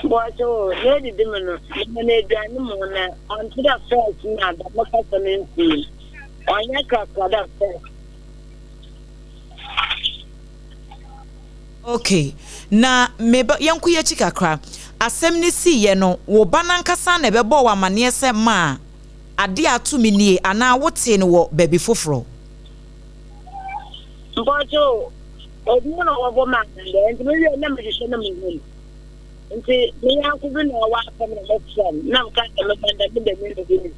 Bɔɔkyɛ o, n'adidi mu no, mema no aduane mu na ɔnte dɛ first na dɛm kasa no ntie. Ɔnyɛ krakra dɛ first. Ok, na me ba, yɛnkɔ yɛn akyi kakra. Asɛm no siiɛ no, wo ba no ankasa na ɛbɛbɔɔ wo amanneɛ sɛ maa adeɛ a ato me nie anaa wotee no wɔ baabi foforɔ? Mpakyɛw, obi na ɔbɔ me amanneɛ, nti mewie na mehwehwɛ na mehu no. Nti me yanko bi na ɔwɔ asɛm na mefrɛ no, na meka sɛ meba dɛm dɛm ne dɛm.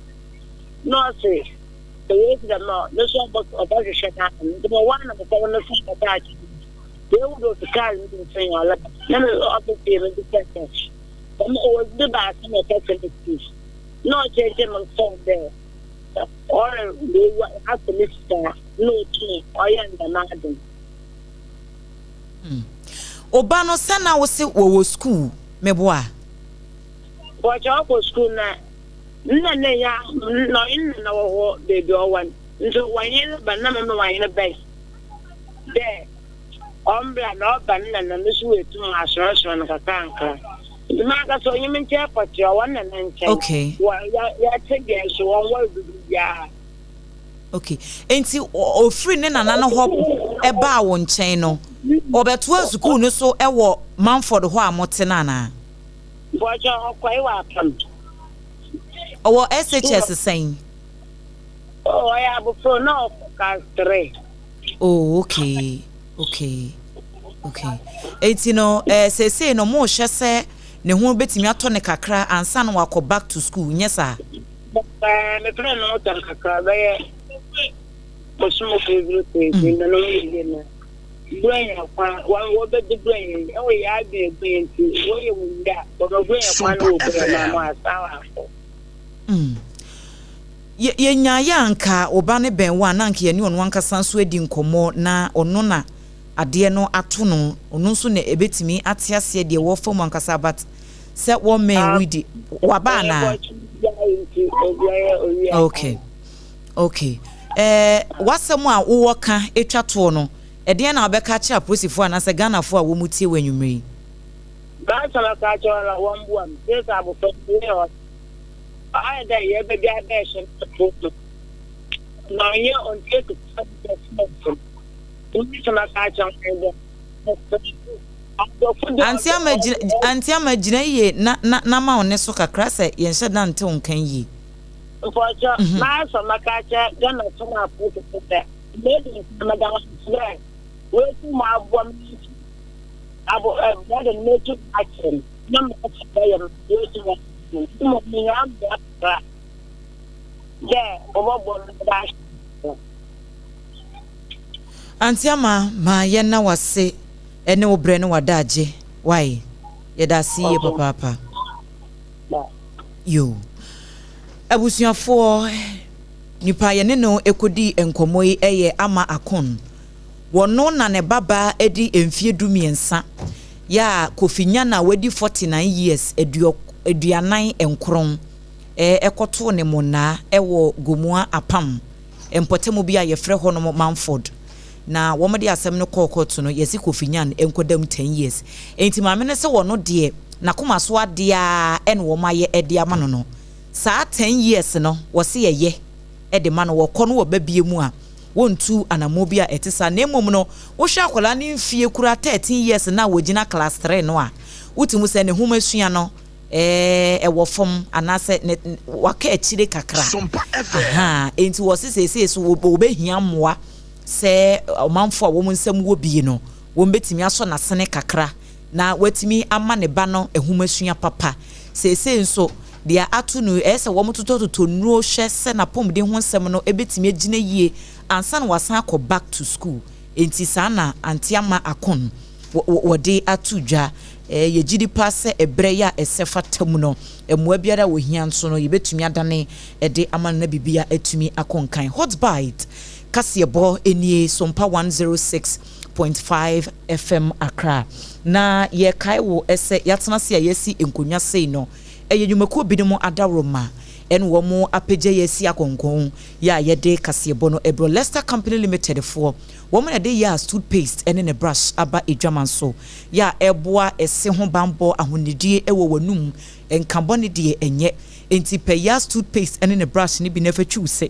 Na ɔse, sɛ wei si dɛm a, no so ɔbɛhwehwɛ no ama me. Nti mewɔ a na mekɔ no so mɛka akyerɛ no. Yewu do sika no nsen ɔlɛ na me ɔbɛ fie me bisa sɛ dɛm ɔwɔ bi baasa na ɔkɛsɛ me si na ɔkyerɛkyerɛ me fɔm dɛ ɔrɛ wewu asɛ me sika na otum ɔyɛ ndɛm ade no. Hmm. Oba no sɛ na wose wɔwɔ school meboa? Wɔkyɛ ɔkɔ school na nna ne ya na ɔnye ne nana wɔ hɔ beebi ɔwɔ no nti wɔnye no ba na mema wɔnye no bae. Dɛ ɔmbra na ɔba no nana no so oetum asorɔsorɔ no nkakrankra. Ntsi mankasa onnyi me nkyɛn pɔtsee, ɔwɔ ne nana nkyɛn. Okay. Wɔ yɛ yɛtse deɛ so wɔnnwar dodow biara. Okay. Ntsi ofir ne nana no hɔ baa wo nkyɛn no, ɔbɛtoaa sukuu no so wɔ Manford hɔ a mote no anaa? Mpɔkyɛ ɔkɔe wɔ Apam. Ɔwɔ SHS sɛn? Oh, ɔyɛ abofra na ɔkɔ class 3. Oh, okay, okay, okay. Enti no, eh, seesei no, mohwɛ sɛ ne ho betumi atɔ ne kakra ansa na wakɔ back to school, nyɛ saa? Eh, mepɛ ne ho tɔ no kakra, bɛyɛ bosom koro koro mm. na no yɛ yie na buronya kwan wɔbɛdi buronya yi ɛwɔ yɛ adwene egu yɛn ti wɔyɛ wɔ yie a wɔbɛ buronya kwan wɔ buronya na mo asan akɔ. Mm. Yɛ, yɛnyaeɛ a anka wo ba no bɛn wo a, na anka yɛne ɔno ankasa nso adi nkɔmmɔ, na ɔno na adeɛ no ato no, ɔno nso na ɛbɛtumi ate aseɛ deɛ wɔrefa mu ankasa, but sɛ wɔmmɛn wo yi de, waba anaa? Okay, okay. Eh, w'asɛm a wowɔ ka twa toɔ no, ɛdeɛn na wobɛka akyerɛ apolisifoɔ anaasɛ Ghanafoɔ a wɔtie wo anwummerɛ yi? M'asɛm a mɛka akyerɛ wɔn na wɔmmoa me, seesei abɔfra yi, meyɛ ɔsɛ. Ɔayɛ dɛ yɛbɛbi abɛɛhyɛ no po no, na ɔnnyɛ ɔnntsie kasa bi dɛ fon. Emi so mɛka akyerɛ hɔn dɛ, mesrɛ mo, adɔfo de Auntie Ama gyina Auntie Ama gyina yie na na na ma wo nne so kakra sɛ yɛnhyɛ da nte wo nka yie. Mpɔkyɛ, m'asɔ mɛka akyerɛ Ghanafo na apolisifo dɛ, medi nkan meda hɔn ase dɛ woetum aboa me ntsi abo ɛ brɔda no metum akyerɛ no. na m'afa bɛyɛ ma woetum ahwɛ no, mbom mihia mboa kakra dɛ wɔbɔboa me ma mahwɛ no. Auntie Ama ma yɛnna w'ase ne wo brɛ ne w'adagye wai yɛda ase yie papaapa. Yoo abusuafoɔ nipa yɛne no ɛkɔdii nkɔmmɔ yi ɛyɛ Ama Akon. Wɔno na ne ba baa adi mfie du miensa yɛ a Kofi Nyan a wadi 49 years, 49, kɔtoo ne monnaa wɔ Gomoa Apam mpɔtamu bi a yɛfrɛ hɔnom Manford. Na wɔde asɛm no kɔɔ kɔɔto no, yɛse Kofi Nyan nkɔda mu 10 years. Enti maame no se wɔno deɛ n'akoma so adeɛ ara na wɔayɛ de ama no no, saa 10 years no wɔse ɛyɛ de ma no, wɔkɔ no wɔba bie mu a, wɔntu anammɔn bi a ɛte saa na mmom no wohwɛ akwadaa no mfie kura 13 years no a wɔgyina class 3 no a wotumi sɛ ne nhomasua no ɛwɔ fam anaasɛ ne waka akyire kakra aha enti wɔ se seesei so wɔbɛhia mmoa sɛ ɔmanfoɔ a wɔn nsam wɔ bie no wɔn bɛtumi asɔ n'asene kakra na watumi ama ne ba no nhomasua papa seesei nso Deɛ ato no yi, ɛyɛ sɛ wɔtotɔtotɔ nnuro hwɛ sɛ n'apɔmuden ho nsɛm no bɛtumi agyina yie ansa na wasan akɔ back to school. Enti saa na Auntie Ama Akon wɔde ato dwa. Yɛgye di paa sɛ ɛberɛ yi a ɛsɛ fata mu no, mmoa biara a wɔhia nso no, yɛbɛtumi adane de ama no na biribiara atumi akɔ nkan. Hot Bite kaseɛbɔ nie, Sompa 106.5 FM Accra. Na yɛrekae wo sɛ yɛatena ase a yɛasi nkonnwa sei no, ɛyɛ nnwumakuo binom adaworoma ɛne wɔn apagya yɛ asi akɔnkɔn yɛ a yɛde kaseɛbɔ no ɛbrɛ Lester Company Limited foɔ. Wɔn na ɛde Yaz toothpaste ne ne brush aba adwaman so yɛ a ɛboa ɛse ho banbɔ, ahonidie wɔ w'anum, nka bɔne deɛ ɛnyɛ. Enti pɛ Yaz toothpaste ne ne brush no bi na fa twi wo se.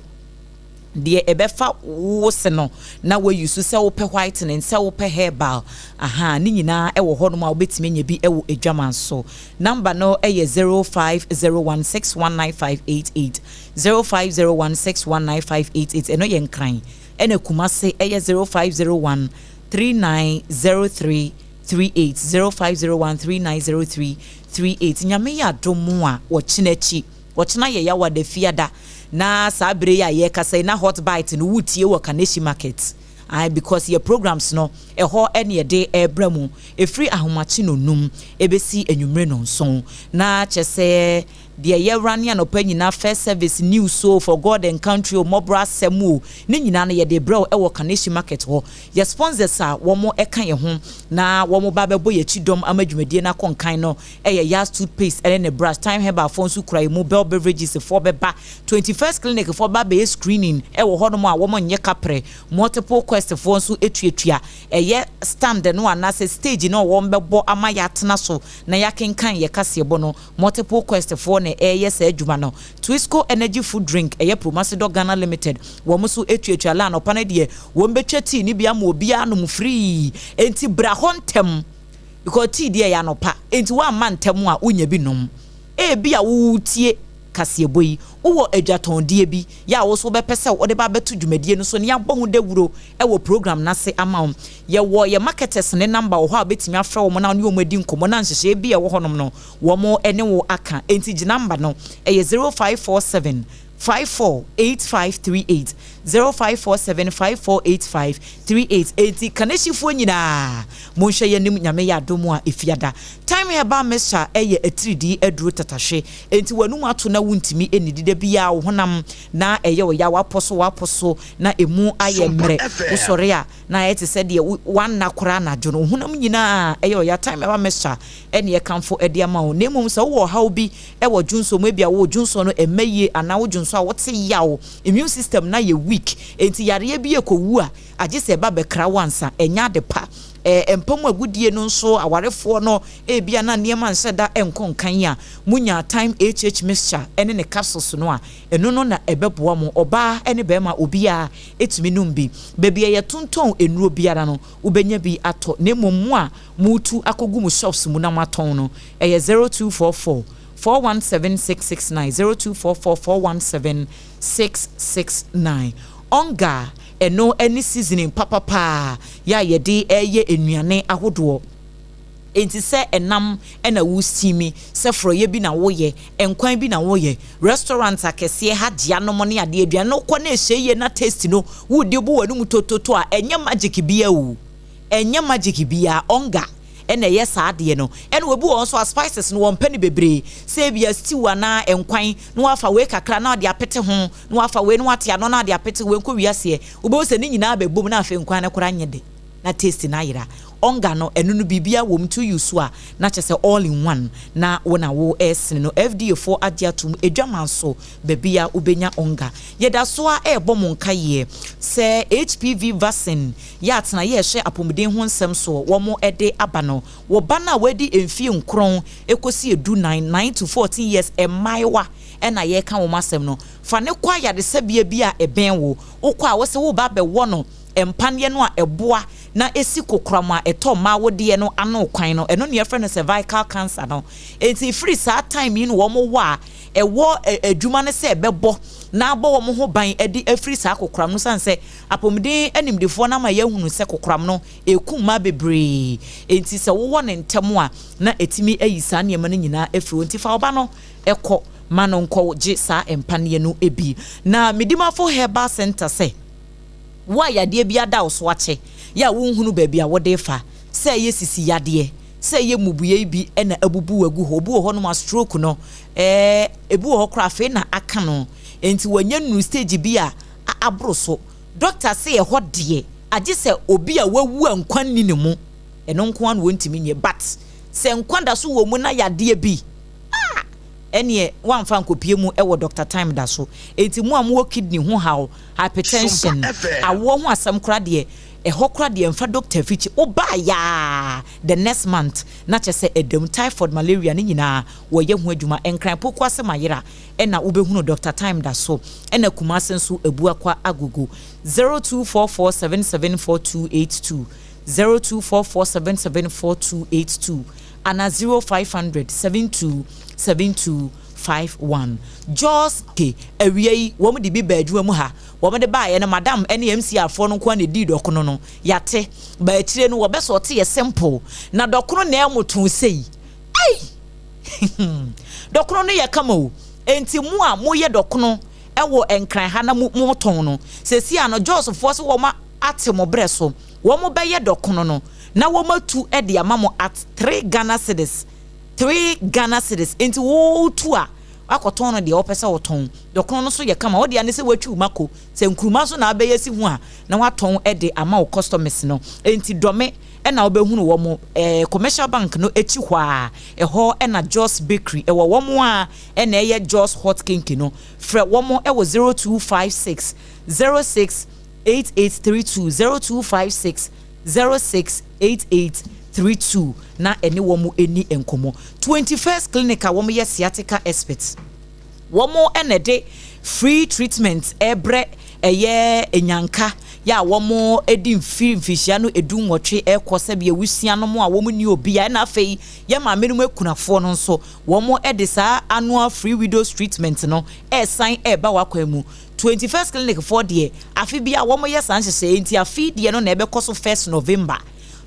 Deɛ ɛbɛfa wo se no na woayi so sɛ wopɛ whitening, sɛ wopɛ herbal, ahaa, ne nyinaa wɔ hɔnom a wobɛtumi anya bi wɔ adwaman so. Number no yɛ 0501619588, 0501619588, ɛno yɛ Nkran. Ɛna Kumase ɛyɛ 0501 3903 38, 0501 3903 38. Nyame yɛ adom a, ɔkyena akyi, ɔkyena yɛ Yawada Fiada, na saa bere yi a yɛrekasa yi na Hot Bite no wotie wɔ Kaneshie Market. Ae, because yɛ programs no ɛhɔ ɛne yɛde ɛrebrɛ mo ɛfiri ahomakye nonum ɛbɛsi anwummere nonson, na kyɛ sɛ Deɛ yɛ rane anɔpa nyinaa first service news o, for God and country o, mmɔborɔ asɛm o, ne nyinaa no yɛde brɛ wo ɛwɔ Kaneshie market hɔ. Yɛ sponsors a wɔn ɛka yɛn ho na wɔn ba bɛbɔ yɛn akyi dɔm ama dwumadie no akɔ nkan no ɛyɛ Yas toothpaste ɛne ne brush, Thyme Herbal foɔ nso kura yɛn mu, Bell Beverages foɔ bɛba, 21st Clinic foɔ ba abɛyɛ screening ɛwɔ hɔnom a wɔn nyɛ kaprɛ, Multiple Quest foɔ nso tuatua ɛyɛ stand no anaasɛ stage no a wɔn bɛbɔ ama yɛatena so na yɛakenkan yɛ kaseɛbɔ no. Multiple Quest foɔ na ɛreyɛ saa adwuma no. Twisco Energy Food Drink, ɛyɛ Promasidor Ghana Limited, wɔn nso tuatua la anɔpa no deɛ wɔn bɛtwa tea no bi ama obiara anom free. Enti bra hɔ ntɛm because tea deɛ ɛyɛ anɔpa, enti woamma ntɛm a wonya bi nom. Ebia woretie kaseɛbɔ yi, wowɔ adwatɔndeɛ bi yɛ a wo nso wobɛpɛ sɛ wode ba abɛto dwumadie no so na yɛabɔ ho dawuro wɔ program no ase ama wo. Yɛwɔ yɛn marketers no number wɔ hɔ a wobɛtumi afrɛ wɔn na wo ne wɔn adi nkɔmmɔ na nhyehyɛeɛ bi a ɛwɔ hɔnom no wɔn ne wo aka. Enti gye number no, ɛyɛ 0547 548538, 0547 548538. Enti Kanehyifoɔ nyinaa monhwɛ yɛn anim Nyame yɛ adom a Efiada. Thyme Herbal Mixture yɛ atiridii aduro tatahwe, enti w'anum ato na wontumi nnidi da biara, wo honam na ɛyɛ wo ya, w'apɔ so w'apɔ so na ɛmu ayɛ mmerɛ, wosɔre a na ayɛ te sɛ deɛ woanna koraa anadwo no, wo honam nyinaa ɛyɛ wo ya. Thyme Herbal Mixture ne yɛkamfo de ama wo. Na mmom sɛ wowɔ ɔhaw bi wɔ dwonsɔ mu, ebia wo dwonsɔ no mma yie anaa wo dwonsɔ a wote yaw, immune system no ayɛ weak, enti yareɛ bi rekɔwu a, agye sɛ ɛba bɛkra wo ansa. Ɛnyɛ ade pa. Ɛɛ, mpa mu agodie no nso, awarefoɔ no, ebia na nneɛma nhyɛ da nkɔ nkan a, monya Thyme HH Mixture ne ne capsules no a, ɛno no na ɛbɛboa mo. Ɔbaa ne barima, obiara tumi nom bi. Baabi a yɛtontɔn nnuro biara no, wobɛnya bi atɔ. Na mmom mo a moretu akɔgu mo shops mu na moatɔn no, ɛyɛ 0244 417 669, 0244 417 669. Onga, ɛno ne seasoning papa paa yɛ a yɛde reyɛ nnuane ahodoɔ. Enti sɛ ɛnam na wo steami, sɛ frɔeɛ bi na woyɛ, nkwan bi na woyɛ, restaurant akɛseɛ ha gyea nom ne adeɛ, aduane no wokɔ na ɛhyɛ yie na taste no wodi bo w'anum tototo a, ɛnyɛ magic biara o. Ɛnyɛ magic biara, onga na ɛyɛ saa adeɛ no. Ɛna obi wɔ hɔ nso a spices no wɔmpɛ no bebree, sɛ ebia stew anaa nkwan na wafa wei kakra na ɔde apete ho, na wafa wei na wate ano na ɔde apete wei nkɔ wiaseɛ, wobɛhu sɛ ne nyinaa bɛbom na afei nkwan no koraa nyɛ dɛ na taste no ayera. Onga no ɛno no biribiara wɔ mu nti wo use a na kyerɛ sɛ all in one na wo na wo resene no. FDA foɔ agye atom, adwaman so baabi a wobɛnya onga. Yɛda so ara rebɔ mo nkaeɛ sɛ HPV vaccine yɛ atena yɛ ɛhwɛ apɔmuden ho nsɛm soɔ wɔn de aba no. Wo ba no a wadi mfie nkron kɔsi edunan, 9 to 14 years, mmaayewa na yɛreka wɔn asɛm no, fa no kɔ ayaresabea bi a ɛbɛn wo. Wokɔ a, wose woreba abɛwɔ no mpaneɛ no a ɛboa na ɛsi kokoram a ɛtɔ mmaa awodeɛ no ano kwan no, ɛno na yɛfrɛ no cervical cancer no. Enti ɛfiri saa time yi na wɔwɔ a, ɛwɔ adwuma no sɛ ɛbɛbɔ na abɔ wɔn ho ban de afiri saa kokoram no, sane sɛ apɔmuden animdefoɔ no ama yɛahunu sɛ kokoram no ɛku mmaa bebree. Enti sɛ wowɔ no ntɛm a, na ɛtumi ayi saa nneɛma no nyinaa afiri hɔ. Enti fa wo ba no kɔ ma no nkɔgye saa mpaneɛ no bi. Na Medimafo Herbal Centre sɛ. Wo a yadeɛ bi ada wo so akyɛ yɛ a wonhunu baabi a wode refa, sɛ ɛyɛ sisi yadeɛ, sɛ ɛyɛ mmubuiɛ yi bi na abubu wo agu hɔ, obi wɔ hɔnom a stroke no ɛɛ ebi wɔ hɔ koraa afei na aka no, enti wanya nnuru stage bi a aboro so. Doctor se ɛhɔ deɛ agye sɛ obi a wawu a nkwa nni ne mu, ɛno nko ara na wɔntumi nyɛ, but sɛ nkwa da so wɔ mu na yadeɛ bi ah ɛneɛ woamfa ankɔpie mu wɔ Doctor Time da so. Enti mo a mowɔ kidney ho haw, hypertension, awoɔ ho asɛm koraa deɛ, ɛhɔ koraa deɛ mfa doctor afikyi, wobaa yaa the next month na kyerɛ sɛ ɛda mu, typhoid, malaria ne nyinaa wɔyɛ ho adwuma. Nkran Pokuase Mayera ɛna wobɛhunu Doctor Time da so, ɛna Kumase nso Abuakwa Agogo 0244774282, 0244774282 ana 0500 72 7251. Jos ke awia yi wɔn de bi baa adwuma mu ha, wɔn de baeɛ no madam ne MCR foɔ no nko ara na ɛdii dɔkono no, yɛate, ba akyire no wɔbɛ sɔɔte yɛ simple, na dɔkono na ɛmoto sei, ei! Dɔkono no yɛ kama o, enti mo a moyɛ dɔkono wɔ Nkran ha na mo motɔn no, seesei ano Jos foɔ se wɔn ate mo berɛ so, wɔn bɛyɛ dɔkono no na wɔn atu de ama mo at three Ghana cedis, three Ghana cedis, enti wo tu a wakɔtɔn no deɛ wopɛ sɛ wotɔn, dɔkono no nso yɛ kama, wo deɛ ne sɛ woatwi wo mako, sɛ nkruma nso na abɛyɛ si ho a na watɔn de ama wo customers no, enti dɔme na wobɛhunu wɔn eh, commercial bank no akyi hɔ a, ɛhɔ na Jos Bakery ɛwɔ, wɔn a ɛna ɛyɛ Jos Hot Kenke no, frɛ wɔn wɔ 0256 06 8832 0256 06 8832 na ɛne wɔn ɛni nkɔmmɔ. 21st Clinic a wɔn yɛ sciatica expert. Wɔn na ɛde free treatment ɛbrɛ ɛyɛ nyanka yɛ a wɔn ɛdi mfiri mfirihyia no 18 ɛkɔ sɛbi awusia nom a wɔn nni obi a ɛna afei yɛ maame nom akunafoɔ no nso wɔn ɛde saa annual free widows treatment no ɛsan ɛba wakwan mu. 21st Clinic foɔ deɛ afe biara wɔn yɛ saa nhyehyɛeɛ nti afe deɛ no na ɛbɛkɔ so first November.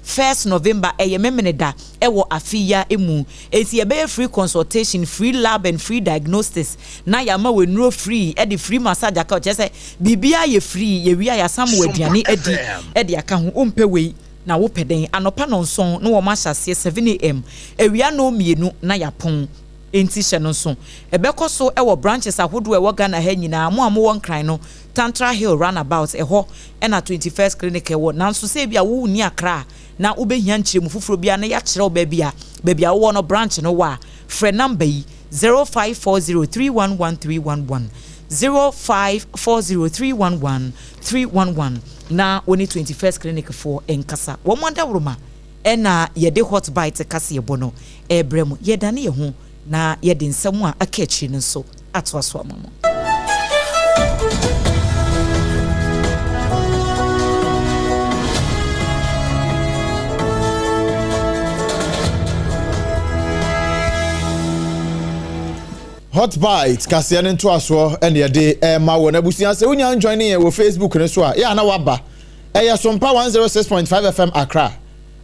First November ɛyɛ Memeneda ɛwɔ afe yi ara mu. Enti yɛbɛyɛ free consultation, free lab and free diagnostics na yɛama wo nnuro free ɛde free massage aka ho kyerɛ sɛ biribiara yɛ free yɛwie a yɛasan ma wo aduane adi ɛde aka ho. Wompɛ wei na wopɛ dɛn? Anɔpa nɔnson na wɔn ahyɛ aseɛ 7am, awia nnɔnmienu na yɛapɔn. Enti hyɛ no nso. Ɛbɛkɔ so wɔ branches ahodoɔ a ɛwɔ Ghana ha nyinaa. Mo a mowɔ Nkran no, Tantra Hill Runabout, ɛhɔ na 21st Clinic wɔ. Nanso sɛ ebia wonni Accra a, na wobɛhia nkyerɛmu foforɔ biara na yɛakyerɛ wo baabi a baabi a wowɔ no branch no wɔ a, frɛ number yi, 0540 311 311, 0540 311 311, na wo ne 21st Clinic foɔ nkasa. Wɔn adaworoma na yɛde Hot Bite kaseɛbɔ no rebrɛ mo. Yɛredane yɛn ho na yɛde nsɛm a aka akyiri no nso atoa so ama mo. Hot Bite kaseɛ no ntoasoɔ ɛne yɛde ɛma wɔ n'abusua sɛ wonya njoin ne yɛn wɔ Facebook no so a yɛ a na waba ɛyɛ Sompa 106.5 FM Accra.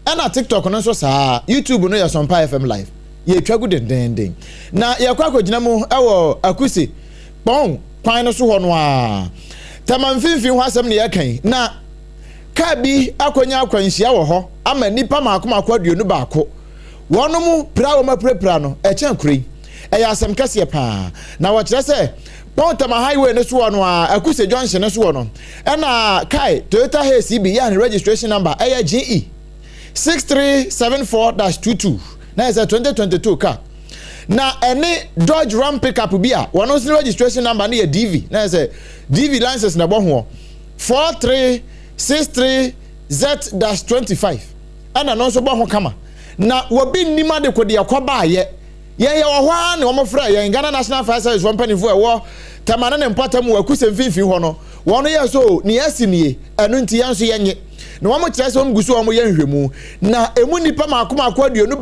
Ɛna TikTok no nso saa ara. YouTube no yɛ Sompa FM Live. Yɛretwa gu dendeenden. Na yɛrekɔ akɔgyina mu wɔ Akuse, Kpɔn kwan no so hɔ no ara. Tɛma mfimfini hɔ asɛm na yɛreka yi. Na kaa bi akɔnya akwanhyia wɔ hɔ ama nnipa mmaako mmaako 21. Wɔn pira a wɔapirapira no, ɛkyɛn koro yi. Ɛyɛ asɛm kɛseɛ paa. Na wɔkyerɛ sɛ Kpɔn Tɛma Highway no soɔ no ara, Akuse Junction no soɔ no, Ɛna kae Toyota Hiace yi bi yɛ a ne registration number ɛyɛ GE 6374-22 na yɛ sɛ 2022 car. Na ɛne Dodge Ram pickup bi a wɔn nso ne registration number no yɛ DV na yɛ sɛ DV license na ɛbɔ hoɔ 4363Z-25 ɛna no nso bɔ ho kama. Na wɔbi nnim ade ko deɛ kɔbaayɛ. Yɛn yɛwɔ hɔ ara na wɔfrɛɛ yɛn, Ghana National Fire Service foɔ mpanimfoɔ a ɛwɔ Tema ne ne mpɔtam wɔ Akuse mfimfini hɔ no, wɔn yɛɛ sɛ o, nea asi nie, ɛno nti yɛn nso yɛnnye. Na wɔkyerɛ sɛ wɔn gu so a wɔyɛ nhwehwɛmu, na ɛmu nnipa mmaako mmaako 21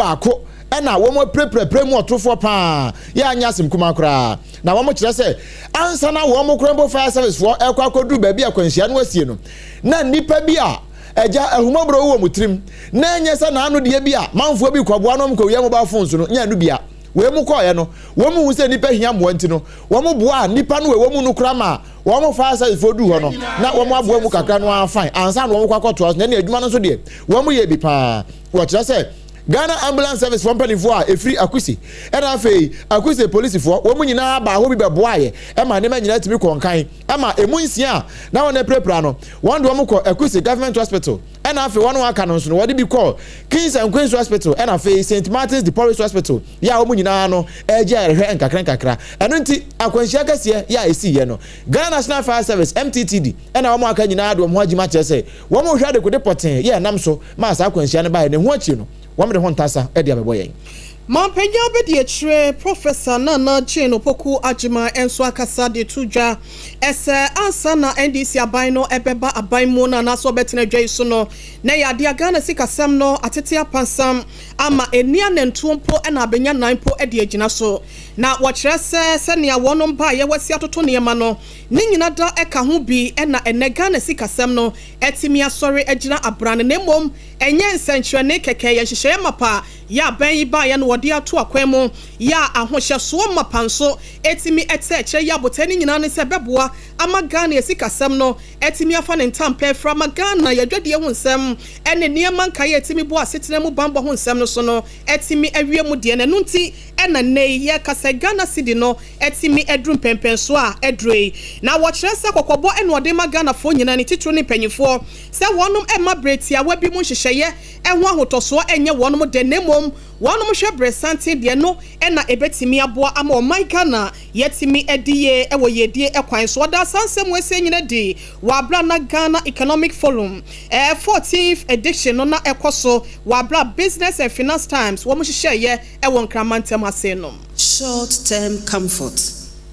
na wɔn apirapira mu ɔtorofoɔ pa ara, yɛ anyɛ asɛm kumaa koraa. Na wɔkyerɛ sɛ ansa na wɔn koraa mpo Fire Service foɔ rekɔ akɔduru baabi a akwanhyia no asie no, na nnipa bi a Agya, ahummɔborɔ wɔ mo tirim, na ɛnyɛ sɛ n'ano deɛ bi a manfoɔ bi kɔboa no kɔwia mobile phones no, nyɛ ɛno bia. Wei mo kɔɔeɛ no, wɔn hu sɛ nnipa hia mmoa nti no, wɔn boaa nnipa no wɔ ɛwɔ mu no koraa maa Wɔn fire service foɔ duu hɔ no, na wɔn aboa mu kakra no ara fine ansa na wɔn kɔ akɔtoa so. Na ɛne adwuma no nso deɛ, wɔn yɛ bi paa. Wɔkyerɛ sɛ Ghana Ambulance Service foɔ mpanimfoɔ a ɛfiri Akuse ɛna afei Akuse polisifoɔ, wɔn nyinaa baa hɔ bi bɛboaeɛ ɛma nneɛma nyinaa tumi kɔɔ nkan ɛma ɛmu nsia a na wɔn apirapira no, wɔn de wɔn kɔ Akuse Government Hospital ɛna afei wɔn a wɔaka no nso no wɔde bi kɔɔ Kings and Queens Hospital ɛna afei St. Martin's de Porres Hospital yɛ a wɔn nyinaa no regye ayarehwɛ nkakra nkakra. Ɛno nti, akwanhyia kɛseɛ yɛ a ɛsiiɛ no, Ghana National Fire Service, MTTD, ɛna wɔn a aka nyinaa de wɔn ho agyim akyerɛ sɛ wɔrehwɛ adekode pɔtee yɛ a ɛnam so maa saa akwanhyia no baeɛ na ɛho akyiri no, wɔde ho ntasa de abɛbɔ yɛn. Mampanyin Abadiakyire Professor Nana Jane Opoku Agyemang nso akasa de to dwa sɛ ansa na NDC aban no bɛba aban mu no anaasɛ ɔbɛtena dwa yi so no, na ɛyɛ adeɛ a Ghana sikasɛm no atete apansam ama ɛnni anantuo mpo na abɛnya nan mpo de agyina so. Na wɔkyerɛ sɛ sɛnea wɔnom baeɛ wɔasi atoto nneɛma no, ne nyina da ka ho bi na ɛnnɛ Ghana sikasɛm no atumi asɔre agyina abrane na mmom ɛnyɛ nsɛnkyerɛnne kɛkɛ, ɛyɛ nhyehyɛeɛ mapa yɛ a bɛn yi baeɛ no wɔde ato akwan mu, yɛ a ahohyɛsoɔ mapa nso tumi tɛ kyerɛ yɛ a botae no nyinaa ne sɛ ɛbɛboa ama Ghana asikasɛm no atumi afa ne ntampɛ afira ama Ghana yɛ adwadie ho nsɛm ne nneɛma nkaeɛ a ɛtumi boa asetena mu banbɔ ho nsɛm no so no atumi awie mu deɛ na ɛno nti na nnɛ yi yɛreka sɛ Ghana cedi no atumi aduru mpɛnpɛnsoɔ a aduro yi. Na wɔkyerɛ sɛ kɔkɔbɔ na wɔde ma Ghanafoɔ nyinaa ne titiriw ne mpanyinfoɔ sɛ wɔnom mma berɛ tiawa bi mu nhyehyɛeɛ ho ahotɔsoɔ nyɛ wɔnom dɛ na mmom wɔnom hwɛ berɛ santen deɛ no na ɛbɛtumi aboa ama ɔman Ghana yɛatumi adi yie wɔ yiedie kwan so. Ɔdaa saa nsɛm wei sei nyina adi wɔ aberɛ a na Ghana Economic Forum 14th edition no na ɛkɔ so wɔ aberɛ a Business and Finance Times wɔn hyehyɛeɛ wɔ Nkran mantam ha sei no. Short-term comfort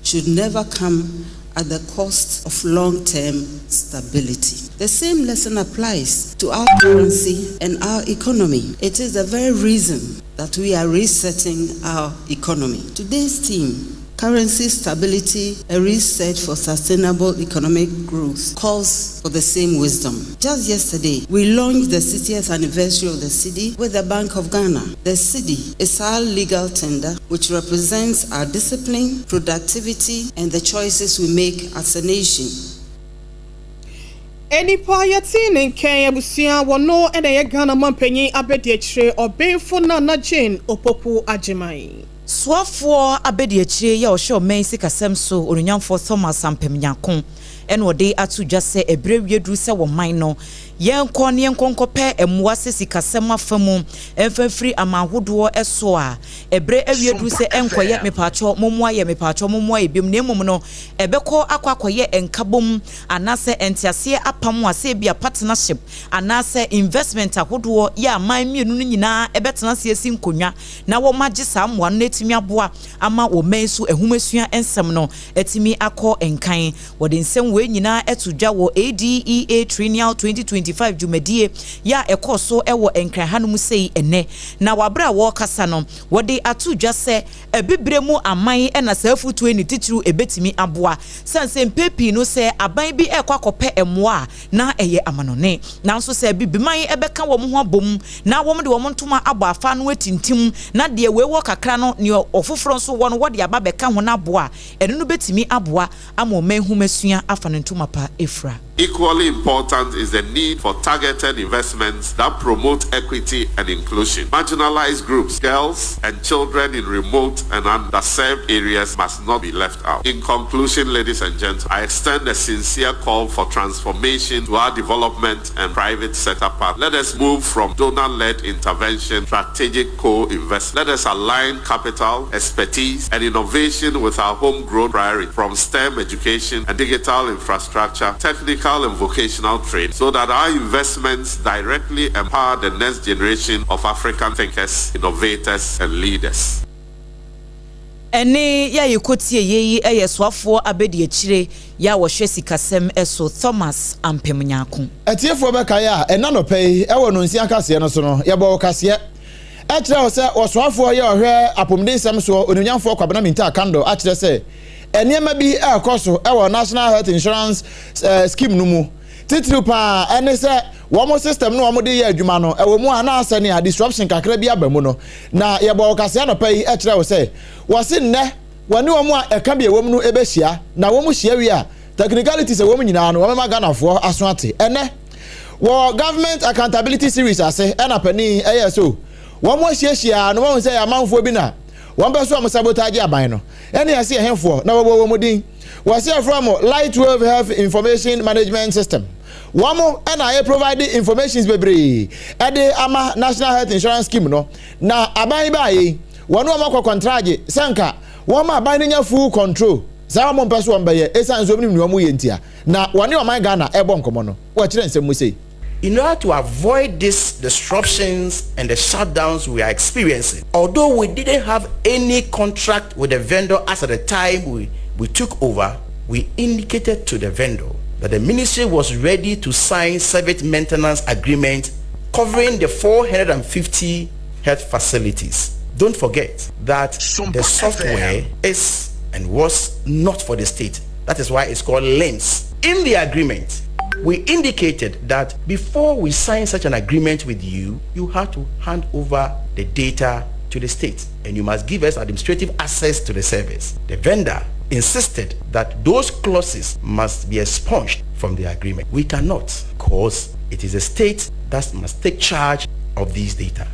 should never come at the cost of long-term stability. The same lesson applies to our currency and our economy. It is the very reason that we are resetting our economy. Today's theme, Currency Stability, a Reset for Sustainable Economic Growth, calls for the same wisdom. Just yesterday, we launched the 60th anniversary of the cedi with the Bank of Ghana. The cedi is our legal tender, which represents our discipline, productivity, and the choices we make as a nation. Nnipa a yɛtee ne nkɛn abusua wɔ no na ɛyɛ Ghana manpanyin abadiakyire Ɔbenfo Nana Jane Opoku Agyemang. Soafoɔ abadiakyire yi a ɔhwɛ ɔman yi sikasɛm so Onuonyamfoɔ Thomas Ampem Nyarko na ɔde ato dwa sɛ ɛberɛ awie duru sɛ ɔman no yɛnkɔ na yɛnkɔ nkɔpɛ mmoa sɛ sikasɛm afa mu mfa mfiri aman ahodoɔ so a ɛberɛ awie duru sɛ ɛnkɔyɛ mepaakyɛw mommoa yɛ mepaakyɛw mommoa yɛ biom na mmom no ɛbɛkɔ akɔ akɔyɛ nkabom anaasɛ nteaseɛ apam a sɛ ebia partnership anaasɛ investment ahodoɔ yɛ aman mmienu no nyinaa ɛbɛtena ase asi nkonnwa na wɔagye saa mmoa no na atumi aboa ama wɔn man so nhomasua nsɛm no atumi akɔ nkan. Wɔde nsɛm wei nyinaa to dwa wɔ ADEA Triennial 2025 dwumadie yɛ a ɛkɔɔ so wɔ Nkran hanom sei ɛnnɛ. Na wɔ aberɛ a wɔrekasa no, wɔde ato dwa sɛ Abibire mu aman na saa afutuo yi ne titiriw ɛbɛtumi aboa. Sane sɛ mpɛ pii no sɛ aban bi rekɔ akɔpɛ mmoa a, na ɛyɛ amanɔne. Nanso sɛ Abibiman bɛka wɔn ho abom na wɔde wɔn ntoma abɔ afa ano atintim na deɛ wei wɔ kakra no deɛ ɔfoforɔ nso wɔ no wɔde aba abɛka ho no aboa a, ɛno no bɛtumi aboa ama ɔman nhomasua afa ne ntoma pa afira. Equally important is the need for targeted investments that promote equity and inclusion. Marginalized groups, girls and children in remote and underserved areas must not be left out. In conclusion, ladies and gentlemen, I extend a sincere call for transformation to our development and private sector partners. Let us move from donor-led intervention, strategic co-investment. Let us align capital, expertise, and innovation with our homegrown priorities, from STEM education and digital infrastructure, technical and vocational training, so that our investments directly empower the next generation of African thinkers, innovators, and leaders. Ɛnne yi a yɛkɔtieeɛ yi yɛ Soafoɔ Abadiakyire yi a wɔhwɛ sikasɛm so, Thomas Ampem Nyarko. Atiefoɔ bɛkae a, ɛnnɛ anɔpa yi wɔ Nonsia kaseɛ no so no, yɛbɔɔ wo kaseɛ kyerɛɛ wo sɛ Ɔsoafoɔ yi a ɔhwɛ apomuden nsɛm soɔ, Onuonyamfoɔ Kwabena Mintah Kandor akyerɛ sɛ nneɛma bi rekɔ so wɔ National Health Insurance Scheme no mu, titiriw pa ara ne sɛ wɔn system no a wɔde yɛ adwuma no, ɛwɔ mu a na sɛnea disruption kakra bi aba mu no. Na yɛbɔɔ wo kaseɛ anɔpa yi kyerɛɛ wo sɛ wɔse nnɛ wɔne wɔn a ɛka bi a ɛwɔ mu no bɛhyia, na wɔn hyia wie a, Technicalities a ɛwɔ mu nyinaa no, wɔbɛma Ghanafoɔ aso ate. Ɛnnɛ, wɔ Government Accountability Series ase ɛna panin ɛyɛɛ so. Wɔn ahyiahyia no, wɔahu sɛ ɛyɛ amanfoɔ bi na wɔn pɛ so wɔn sabotage aban no. Ɛne ɛse ɛhefoɔ na wɔbɔ wɔn din. Wɔse ɛfrɛ wɔn Lightwave Health Information Management System. Wɔn ɛna ayɛ provide informations bebree ɛde ama National Health Insurance Scheme no. Na aban yi baayɛ yi, wɔne wɔn akɔ kɔntragye sɛ nka wɔn ma aban no nya full control. Saa wɔn mpɛ so wɔn bɛyɛ esiane sɛ wɔn nim nea wɔn yɛ ntia. Na wɔne ɔman Ghana ɛrebɔ nkɔmmɔ no, wɔkyerɛ nsɛm mu sei. In order to avoid these disruptions and the shutdowns we are experiencing, although we didn't have any contract with the vendor as at the time we, we took over, we indicated to the vendor that the ministry was ready to sign service maintenance agreement covering the 450 health facilities. Don't forget that the software is and was not for the state. That is why it's called LIMS. In the agreement, we indicated that before we sign such an agreement with you, you have to hand over the data to the state and you must give us administrative access to the service. The vendor insisted that those clauses must be expunged from the agreement. We cannot because it is the state that must take charge of these data.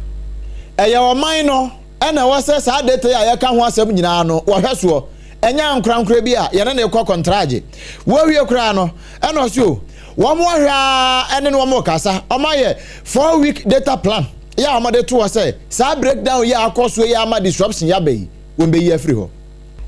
Ɛyɛ ɔman no na ɛwɔ sɛ saa data yi a yɛka ho asɛm nyinaa no wɔhwɛ soɔ, ɛnyɛ ankorankorɛ bi a yɛne no rekɔ kɔntragye. Wɔawie koraa no, ɛna ɔse o, wɔn ahwɛ ara ɛne no wɔn rekasa, wɔn ayɛ 4 week data plan yɛ a wɔde to hɔ sɛ saa breakdown yi a akɔ soɔ yi ama disruption yi aba yi, wɔn bɛyi afiri hɔ.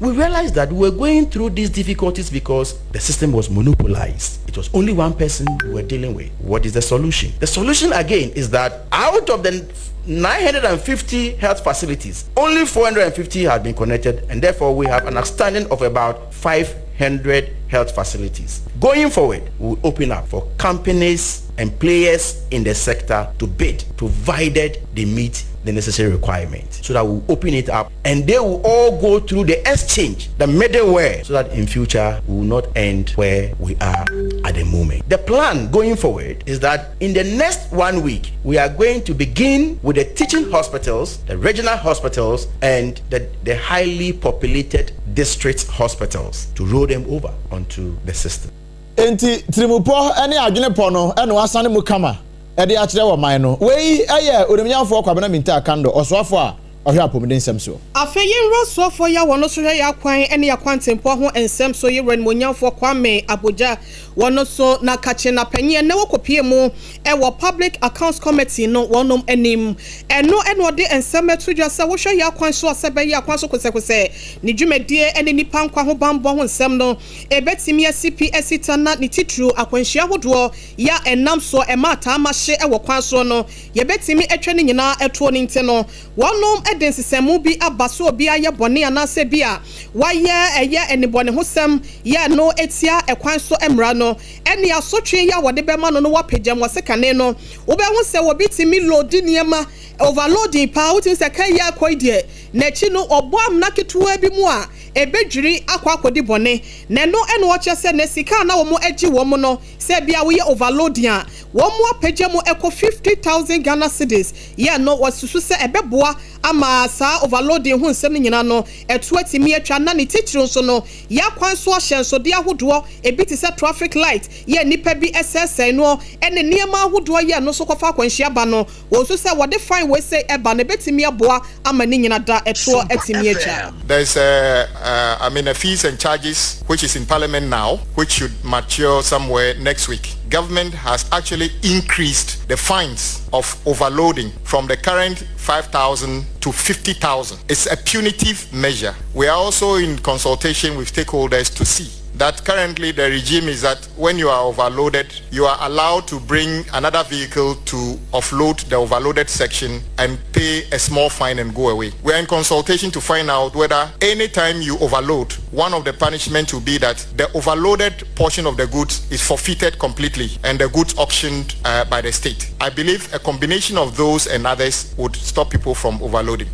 We realized that we were going through these difficulties because the system was monopolized. It was only one person we were dealing with. What is the solution? The solution again is that out of the 950 health facilities, only 450 have been connected and therefore we have an outstanding of about 500 health facilities. Going forward, we will open up for companies and players in the sector to bid, provided they meet the necessary requirements so that we'll open it up and they will all go through the exchange, the middleware, so that in future we will not end where we are at the moment. The plan going forward is that in the next one week, we are going to begin with the teaching hospitals, the regional hospitals, and the, the highly populated district hospitals to roll them over onto the system. Enti tirimupɔ ne adwenepɔ no na wɔasane mu kama de akyerɛ wɔ man no. Wei yɛ Onimnyamfoɔ Kwabena Mintah Akandoh, ɔsoafoɔ a ɔhwɛ apɔmuden nsɛm soɔ. Afei yɛn wura soafoɔ yi a wɔno nso hwɛ yɛn akwan ne yɛn akwantempɔn ho nsɛm so, yɛn wura animuonyamfoɔ Kwame Abogya, wɔno nso na kakye na panyin ɛnnɛ wɔkɔpue mu wɔ Public Accounts Committee no wɔnom anim. Ɛno na ɔde nsɛm ato dwa sɛ wohwɛ yɛn akwan so a sɛ ɛbɛyɛ akwan so kosɛkosɛ ne dwumadie ne nnipa nkwa ho banbɔ ho nsɛm no ɛbɛtumi asi pi asi ta na ne titiriw akwanhyia ahodoɔ yɛ a ɛnam soɔ ɛma ataa ma hye wɔ kwan soɔ no yɛbɛtumi atwa ne nyinaa toɔ no nti no wɔnom de nsesɛmu bi aba sɛ obi ayɛ bɔne anaasɛ bi a wayɛ ɛyɛ nnebɔnehosɛm yɛ no tia ɛkwan so mmara no ɛne asotwe yɛ a wɔde bɛma no no wɔapagya mu wɔse kane no wobɛhu sɛ obi tumi loadi nneɛma overloading paa wotumi sɛ ka yi akɔ yi deɛ n'akyi no ɔbɔ amena ketewa bi mu a ɛbɛdwiri akɔ akɔdi bɔne na ɛno ɛna ɔkyerɛ sɛ na sika a na wɔn agye wɔn no sɛ bia woyɛ overloading a wɔn apagya mu ɛkɔ 50,000 Ghana cedis yɛ no wɔsusu sɛ ɛbɛboa ama saa overloading ho nsɛm no nyinaa no ɛto atumi atwa na ne titiriw nso no yɛ akwan so ahyɛnsodeɛ ahodoɔ ebi te sɛ traffic light yɛ nnipa bi sɛesɛe noɔ ɛne nneɛma ahodoɔ yɛ no nso kɔfa akwanhyia ba no wɔsusu sɛ wɔde fine wei sei ɛba no ɛbɛtumi aboa ama ne nyina da ɛtoɔ atumi atwa. There is a, uh, I mean, a fees and charges which is in parliament now, which should mature somewhere next week. Government has actually increased the fines of overloading from the current 5,000 to 50,000. It's a punitive measure. We are also in consultation with stakeholders to see that currently the regime is that when you are overloaded, you are allowed to bring another vehicle to offload the overloaded section and pay a small fine and go away. We are in consultation to find out whether any time you overload, one of the punishments will be that the overloaded portion of the goods is forfeited completely and the goods auctioned uh, by the state. I believe a combination of those and others would stop people from overloading.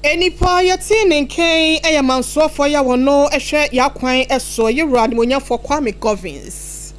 Nnipa a yɛtee ne nka yi yɛ mansoafoɔ yi a wɔn hwɛ y'akwan soɔ, Yewura Animuonyamfoɔ Kwame Govins.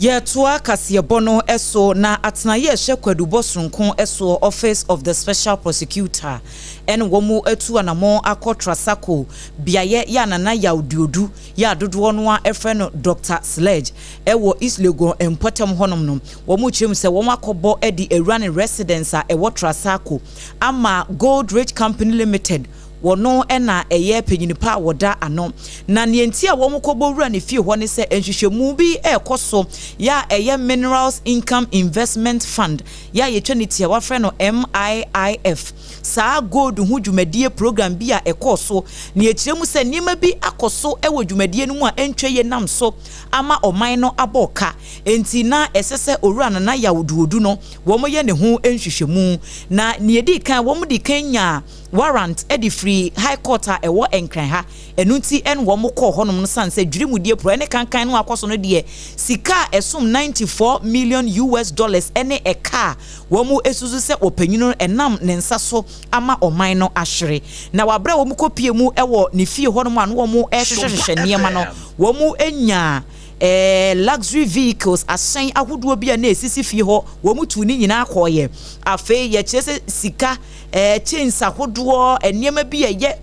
Yɛtoa kaseɛbɔ no so na atenaeɛ a ɛhyɛ kwadubɔ soronko soɔ, Office of the Special Prosecutor, ɛne wɔn atu anamɔn akɔ Trasacco beaeɛ yɛ a Nana Yaw Duodu yɛ a dodoɔ no ara frɛ no Doctor Sledge wɔ East Legon mpɔtam hɔnom no. Wɔkyerɛ mu sɛ wɔn akɔbɔ de awura ne residence a ɛwɔ Trasacco ama Gold Rich Company Limited. Wɔno na ɛyɛ panyin pa a wɔda ano. Na nea enti a wɔkɔbɔ wura ne fie hɔ ne sɛ nhwehwɛmu bi rekɔ so yɛ a ɛyɛ Minerals Income Investment Fund yɛ a yɛtwa ne ti a wɔafrɛ no MIIF. Saa gold ho dwumadie program bi a ɛkɔɔ so na yɛkyerɛ mu sɛ nneɛma bi akɔ so wɔ dwumadie no mu a ɛntwa yie nam so ama ɔman no abɔ ka. Enti na ɛsɛ sɛ Owura Nana Yaw Duodu no wɔyɛ ne ho nhwehwɛmu. Na nea ɛdii kan wɔdii kan nyaa warrant de firi High Court a ɛwɔ Nkran ha, ɛno nti ɛna wɔn kɔɔ hɔnom no sane sɛ dwirimudie porɔɛ ne kankan no akɔ so no deɛ sika a ɛsom 94 million US dollars ne ɛka a wɔn susu sɛ ɔpanyin no ɛnam ne nsa so ama ɔman no ahwere. Na wɔ aberɛ a wɔn kɔ pie mu wɔ ne fie hɔnom a na wɔn rehwehwɛhwehwɛ nneɛma no wɔn nyaa luxury vehicles, ahyɛn ahodoɔ bi a na ɛsisi fie hɔ, wɔn tuu ne nyinaa kɔɔeɛ. Afei yɛkyerɛ sɛ sika chains ahodoɔ, nneɛma bi a ɛyɛ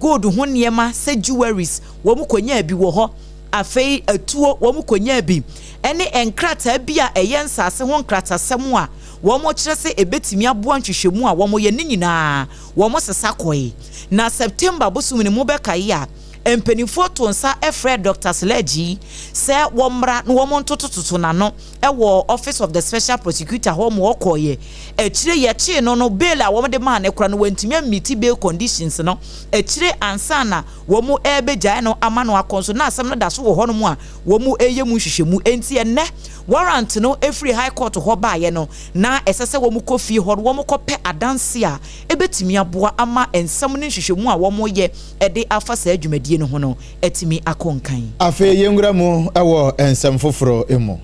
gold ho nneɛma sɛ jewelries, wɔn kɔnyaa bi wɔ hɔ. Afei atuo, wɔn kɔnyaa bi, ɛne nkrataa bi a ɛyɛ nsaase ho nkratasɛm a wɔn kyerɛ sɛ ɛbɛtumi aboa nhwehwɛmu a wɔn yɛ ne nyinaa, wɔn sesa kɔe. Na September bosome no mu bɛkae a, mpanimfoɔ too nsa frɛɛ Dɔkta Sledge sɛ wɔmmra na wɔntotototo n'ano wɔ Office of the Special Prosecutor hɔ ma ɔkɔeɛ. Akyire yɛkyee no no, bail a wɔde maa no koraa no, wantumi ammeeti bail conditions no. Akyire ansa na wɔrebɛgyae no ama no akɔ nso, na asɛm no da so wɔ hɔnom a wɔreyɛ mu nhwehwɛmu. Enti ɛnnɛ, warrant no firi High Court hɔ baeɛ no, na ɛsɛ sɛ wɔkɔ fie hɔ no wɔkɔpɛ adanse a ɛbɛtumi aboa ama nsɛm no nhwehwɛmu a wɔreyɛ de afa saa dwumadie no ho no atumi akɔ nkan. Afei yɛnwura mu wɔ nsɛm foforɔ mu.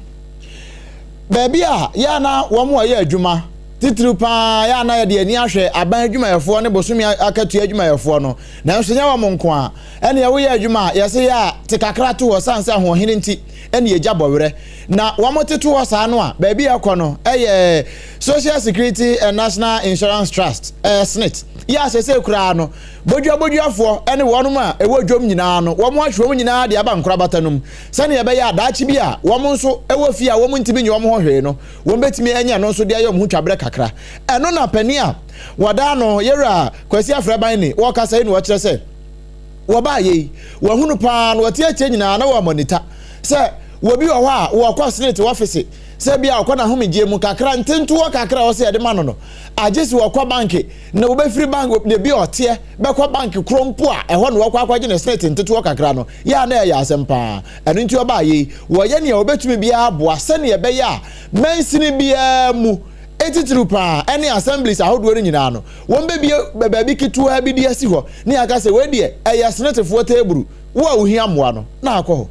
Baabi a yɛ a na wɔn a wɔyɛ adwuma, titiriw pa ara yɛ a na yɛde ani ahwɛ aban adwumayɛfoɔ ne bosome akatua adwumayɛfoɔ no, nanso nyɛ wɔn nko ara. Ɛnneɛ woyɛ adwuma a, yɛse yɛ a te kakra to hɔ sane sɛ ahoɔhene nti ɛne yɛgya bɔwerɛ. Na wɔn te to hɔ saa no a, baabi a ɛkɔ no yɛ Social Security and National Insurance Trust, SSNIT, yɛ a seesei koraa no, Boduaboduafoɔ ne wɔnom a ɛwɔ dwam nyinaa no, wɔahwe wɔn nyinaa de aba nkorabata no mu, sɛdeɛ ɛbɛyɛ a daakye bi a wɔn nso wɔ fie a wɔntumi nyɛ wɔn ho hwee no, wɔbɛtumi anya ɛno nso de ayɛ wɔn ho twaberɛ kakra. Ɛno na panin a wɔda ano, Yɛwura Kwasi Afraban ni, ɔrekasa yi na ɔkyerɛ sɛ, wɔbaeɛ yi, wɔahunu pa ara na wɔte akyire nyinaa na wɔmmɔ nita sɛ wɔbi wɔ hɔ a wɔkɔ senate wɔfese sɛ bia ɔkɔ n'ahomegyeɛ mu kakra ntentoɔ kakra a ɔsɛ yɛde ma no no, agye sɛ wɔkɔ banke na wɔbɛfiri bank baabi a ɔteɛ bɛkɔ bank korɔ mpo a ɛhɔ na wɔkɔ akɔgye ne senate ntetoɔ kakra no yɛ a na ɛyɛ asɛm paa. Ɛno nti ɔbaa yei wɔyɛ nea wɔbɛtumi biara aboa sɛnea ɛbɛyɛ a mansini biara mu titiriw paa ɛne assemblies ahodoɔ no nyinaa no wɔbɛbie baabi ketewaa bi de asi hɔ ne aka sɛ wei deɛ ɛyɛ senetefoɔ teeburu, wo a wohia mmoa no na akɔ hɔ.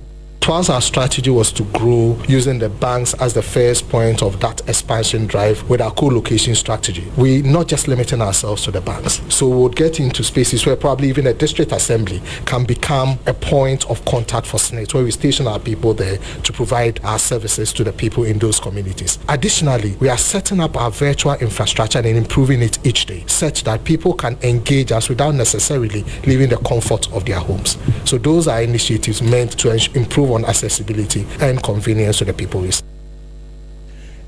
Once our strategy was to grow using the banks as the first point of that expansion drive with our co-location strategy. We're not just limiting ourselves to the banks. So we'll get into spaces where probably even a district assembly can become a point of contact for SSNIT, where we station our people there to provide our services to the people in those communities. Additionally, we are setting up our virtual infrastructure and improving it each day, such that people can engage us without necessarily leaving the comfort of their homes. So those are initiatives meant to improve on accessibility and convenience to the people we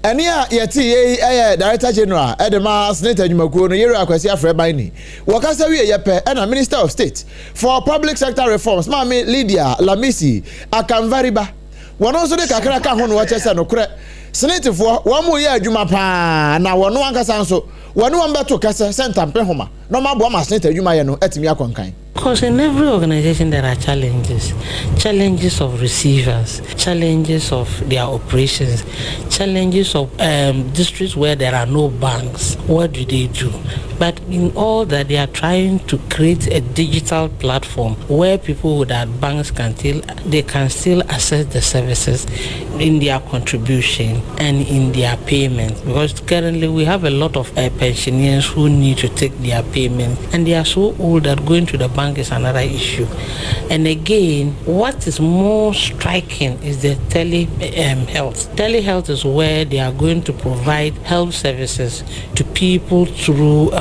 Ɛne a yɛte yei yɛ Director General de ma SSNIT adwumakuo no, Yewura Kwasi Afrɛ ni. Wɔkasa wieeɛ pɛ na Minister of State for Public Sector Reforms, Maame Lydia Lamisi Akanvariba, wɔno nso de kakra ka ho na wɔkyɛ sɛ nokorɛ SSNITfoɔ wɔn reyɛ adwuma pa ara na wɔno ankasa nso wɔne wɔn bɛto kɛsɛ sɛ ntampehoma na wɔaboa ma SSNIT adwumayɛ no atumi akɔ nkan. Because in every organization there are challenges challenges of receivers, challenges of their operations, challenges of um, districts where there are no banks. What do they do? But in all that, they are trying to create a digital platform where people without banks can still they can still access the services in their contribution and in their payment. Because currently we have a lot of uh, pensioners who need to take their payment and they are so old that going to the bank bank is another issue. And again, what is more striking is the telehealth. Telehealth is where they are going to provide health services to people through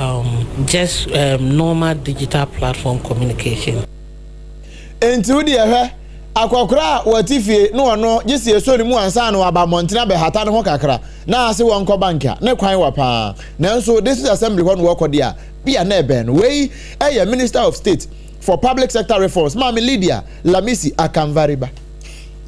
just normal digital platform communication. Enti wo deɛ hwɛ, akɔkora a wɔte fie na ɔno gye sɛ yɛsɔ ne mu ansa na waba mmɔntene abɛhata ne ho kakra na ase wɔnkɔ bank a, ne kwan wa paa. Nanso District Assembly hɔ na wɔkɔ deɛ a, bia na ɛbɛn no. Wei yɛ Minister of State for Public Sector Reforms, Maame Lydia Lamisi Akanvariba.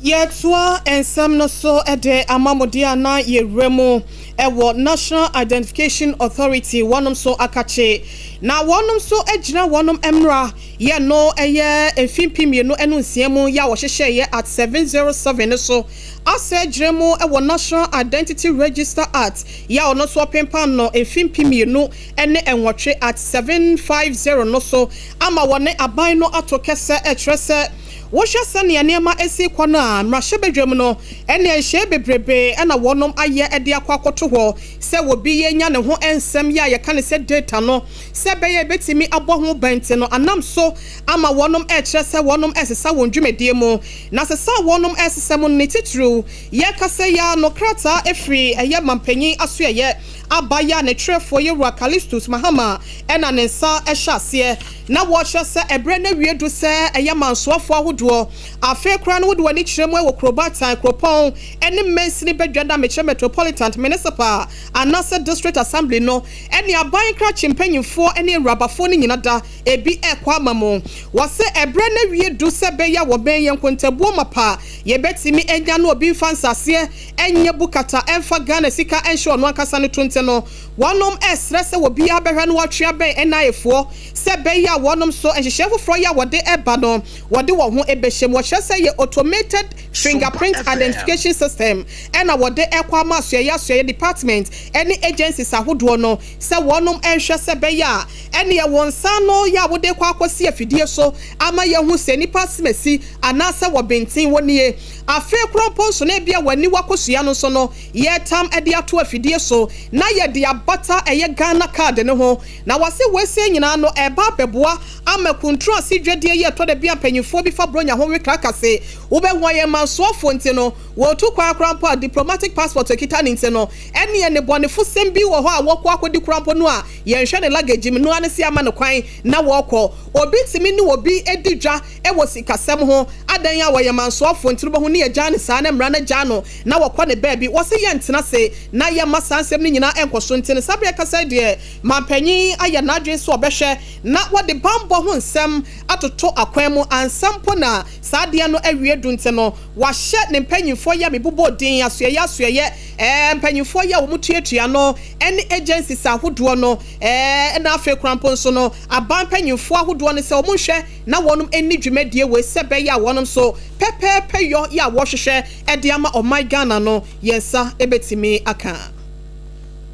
Yɛtoa nsɛm no so de ama mo deɛ a na yɛwura mu wɔ National Identification Authority wɔnom so akakye na wɔnom nso agyina wɔnom mmra yɛ no ɛyɛ mfe 2006 mu yɛ a wɔhyehyɛeɛ Act 707 no so asɛ agyina mu wɔ National Identity Register Act yɛ a ɔno nso ɔpempam no mfe 2008 Act 750 no so ama wɔne aban no ato kɛsɛ ɛkyerɛ sɛ Wohwɛ sɛnea nneɛma si rekɔ no a, mmarahyɛbadwam no, ɛnneɛ nhyehyɛe bebrebe na wɔnom ayɛ de akɔ akɔto hɔ sɛ obi nya ne ho nsɛm yi a yɛka no sɛ data no, sɛ ɛbɛyɛ a ɛbɛtumi abɔ ho ban nti no, anam so ama wɔnom rekyerɛ sɛ wɔnom resesa wɔn dwumadie mu. Na sesa a wɔnom resesa mu no, ne titiriw, yɛrekasa yi ara no, krataa firi ɛyɛ mampanyin asoɛeɛ aba yi a ne twerɛfoɔ Yɛwura Callistus Mahama na ne nsa hyɛ aseɛ na wɔkyerɛ sɛ ɛberɛ no awie du sɛ ɛyɛ amansoafoɔ ahodoɔ. Afei koraa no wode w'ani kyerɛ mu wɔ Kurobaatan, Kuropɔn ne Mansini Badwa no a mekyerɛ Metropolitan, Municipal anaasɛ District Assembly no ne aban krakye mpanyimfoɔ ne awurabafoɔ no nyina da ebi rekɔ ama mu. Wɔse ɛberɛ no awie du sɛ ɛbɛyɛ a wɔbɛn yɛn nkontabuo mapa yɛbɛtumi anya no obi mfa nsaseɛ nyɛ bukata mfa Ghana sika nhyɛ ɔno ankasa ne to nti no Wɔnom ɛresrɛ sɛ obiara bɛhwɛ na wɔatwe abɛn NIA foɔ sɛ ɛbɛyɛ a wɔnom nso nhyehyɛɛ foforɔ yi a wɔde ɛreba no wɔde wɔn ho bɛhyɛ mu. Wɔkyerɛ sɛ ɛyɛ Automated Fingerprint Identification System ɛna wɔde ɛrekɔ ama asoɛeɛ asoɛeɛ department ɛne agencies ahodoɔ no sɛ wɔnom nhwɛ sɛ ɛbɛyɛ a ɛneɛ wo nsa ano yɛ a wode rekɔ akɔsi afidie so ama yɛahu sɛ nipa asemasi anaasɛ wɔbenten wɔ nie. Afei koraa mpo nso na ebia w'aniwa kosua no nso no yɛretam de ato afidie so na yɛde abata ɛyɛ Ghana card no ho. Na wɔse wei sei nyinaa no ɛreba abɛboa ama kuntunu ase dwadie yi a ɛtɔ da bi a mpanyinfoɔ bi fa bronya ho we krakase wobɛhu ayɛ mansoafoɔ nti no wɔretu kwan koraa mpo a diplomatic passport ɛkita no nti no ɛneɛ nnebɔnefosɛm bi wɔ hɔ a wɔkɔ akɔdi koraa mpo no a yɛnhwɛ ne luggage mu no ara ne sɛ yɛama no kwan na wɔkɔ. Obi tumi ne obi di dwa wɔ sikasɛm ho, adɛn a wɔyɛ mansoafoɔ nti no wobɛhu ne yɛgyaa no saa na mmara no agyaa no na wɔkɔ ne baabi. Wɔse yɛntena ase na yɛmma saa nsɛm no nyinaa nkɔ so nti no saa berɛ yɛkasa yi deɛ manpanyin ayɛ n'adwene sɛ ɔbɛhwɛ na wɔde banbɔ ho nsɛm atoto akwan mu ansa mpo na saa adeɛ no awie du nti no wahyɛ ne mpanyinfoɔ yi a mebobɔɔ din asoɛeɛ asoɛeɛ ɛɛ mpanyinfoɔ yi a wɔn tuatua ano ne agencies ahodoɔ no ɛɛ na afei koraa mpo nso no aban mpanyinfoɔ ahodoɔ no sɛ wɔn nhwɛ na wɔnom nni dwumadie wei sɛ ɛbɛyɛ a wɔnom nso pɛpɛɛpɛ yɔ yɛ a wɔhwehwɛ de ama ɔman Ghana no yɛn nsa bɛtumi aka.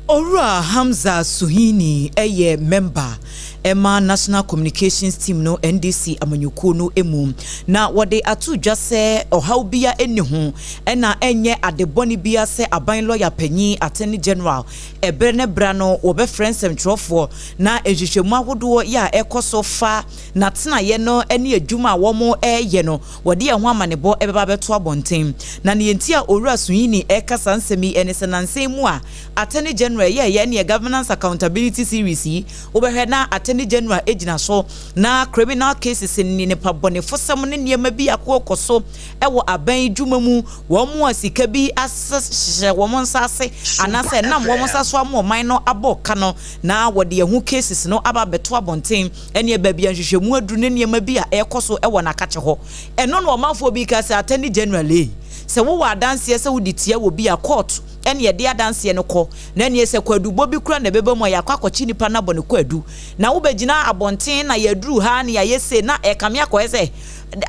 Owura Hamza Suhini yɛ mɛmba ma National Communications Team no, NDC amanyɔkuo no mu, na wɔde ato dwa sɛ ɔhaw biara nni ho na ɛnyɛ ade bɔne biara sɛ aban lɔya panyin, Attorney General, ɛberɛ ne berɛ ano wɔbɛfrɛ nsɛmtwerɛfoɔ na nhwehwɛmu ahodoɔ yɛ a ɛkɔ so fa n'atenaeɛ no ne adwuma a wɔreyɛ no wɔde ɛho amanebɔ bɛba abɛto abɔnten. Na nea enti a Owura Suhini reka saa nsɛm yi ne sɛ nansa yi mu a Attorney General yɛɛyɛ neɛ Governance Accountability Series yi, wobɛhwɛ na Attorney General gyina so na criminal cases ne nnipa bɔnefosɛm ne nneɛma bi akɔ so wɔ aban dwuma mu, wɔn a sika bi ahyehyɛ wɔn nsa ase anaasɛ ɛnam wɔn nsa so ama ɔman no abɔ ka no na wɔde ɛho cases no aba abɛto abɔnten. Ɛneɛ baabi a nhwehwɛmu aduru ne nneɛma bi a ɛrekɔ so wɔ n'akakye hɔ. Ɛno na ɔmanfoɔ bi ka sɛ Attorney General ei, sɛ wowɔ adanseɛ sɛ wode tia wɔ bi a, court ɛne yɛde adanseɛ no kɔ. Na ɛneɛ sɛ kwaadubɔ bi koraa na ɛbɛba mu a, yɛakɔ akɔkye nipa no abɔ no kwaadu. Na wobɛgyina abɔnten na yɛaduru ha na yɛayɛ sei na ɛrekame akɔyɛ sɛ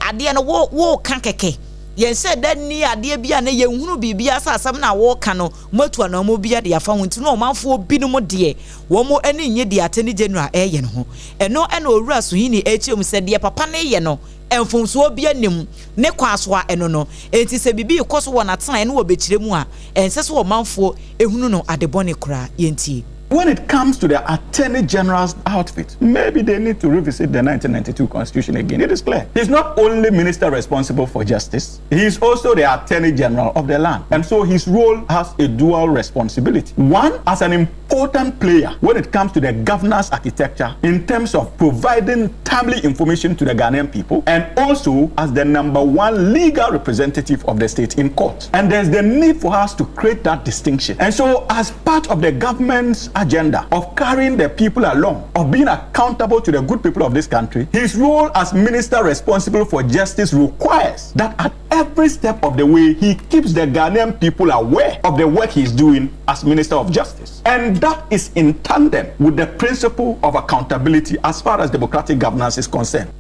adeɛ no wo woreka kɛkɛ. Yɛnhyɛɛ da nni adeɛ bi a na yɛnhunu biribiara sɛ asɛm no a woreka no moatu anammɔn bi de afa ho nti na ɔmanfoɔ binom deɛ wɔn ani nnye deɛ Attorney General reyɛ no ho. Ɛno na Owura Suhini rekyerɛ mu sɛ deɛ papa no reyɛ no, mfomsoɔ biara nni mu, ne kwan so ara ɛno no. Enti sɛ biribi rekɔ so wɔ n'atenaeɛ na wɔbɛkyerɛ mu a, ɛnsɛ sɛ ɔmanfoɔ hunu no ade bɔne koraa. Yɛntie. When it comes to the Attorney General's outfit, maybe they need to revisit the 1992 Constitution again. It is clear. He's not only minister responsible for justice, he is also the Attorney General of the land. And so his role has a dual responsibility. One, as an important player when it comes to the governance architecture in terms of providing timely information to the Ghanaian people, and also as the number one legal representative of the state in court. And there's the need for us to create that distinction. And so as part of the government's agenda of carrying the people along, of being accountable to the good people of this country, his role as minister responsible for justice requires that at every step of the way, he keeps the Ghanaian people aware of the work he's doing as Minister of Justice. And that is in tandem with the principle of accountability as far as democratic governance is concerned.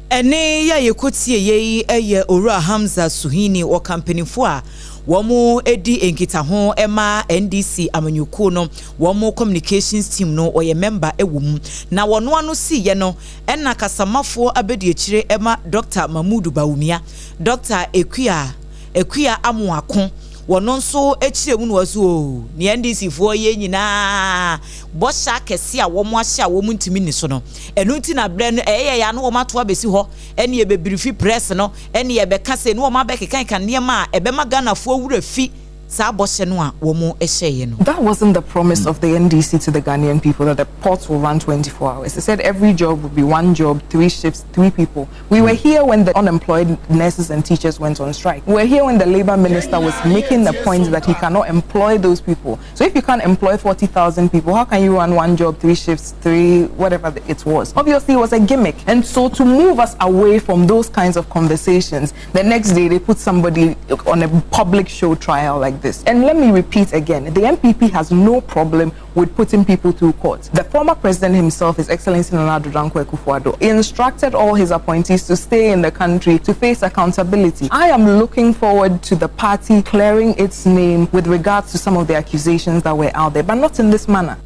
Ɛnne yi a yɛkɔtieeɛ yi yɛ Owura Hamza Suhini, ɔka mpanimfoɔ a wɔdi nkitaho ma NDC amanyɔkuo no, wɔn communications team no, ɔyɛ member wɔ mu. Na wɔn ano siiɛ no, ɛna kasamafoɔ abadiakyire ma Dɔkta Mahmood Bawumia, Dɔkta Akua Akua Amoako, wɔn nso kyerɛ mu na wɔse oo, nea NDC foɔ yɛ nyinaa bɔhyɛ akɛse a wɔn ahyɛ a wɔn ntumi nni so no, ɛno nti na berɛ no ɛyɛ yɛ a na wɔn ato abɛsi hɔ, ɛne yɛbɛbirifi press no, ɛne yɛbɛka sei, na wɔn abɛkekakeka nneɛma a ɛbɛma Ghanafoɔ werɛ fi saa bɔhyɛ no a wɔn hyɛeɛ no. That wasn't the promise of the NDC to the Ghanaian people that the ports will run 24 hours. They said every job would be one job, three shifts, three people. We were here when the unemployed nurses and teachers went on strike. We were here when the labor minister was making the point that he cannot employ those people. So if you can't employ 40,000 people, how can you run one job, three shifts, three, whatever it was? Obviously, it was a gimmick. And so to move us away from those kinds of conversations, the next day they put somebody on a public show trial like this. And let me repeat again, the NPP has no problem with putting people through court. The former president himself, His Excellency Nana Dankwa Akufo-Addo, instructed all his appointees to stay in the country to face accountability. I am looking forward to the party clearing its name with regards to some of the accusations that were out there, but not in this manner.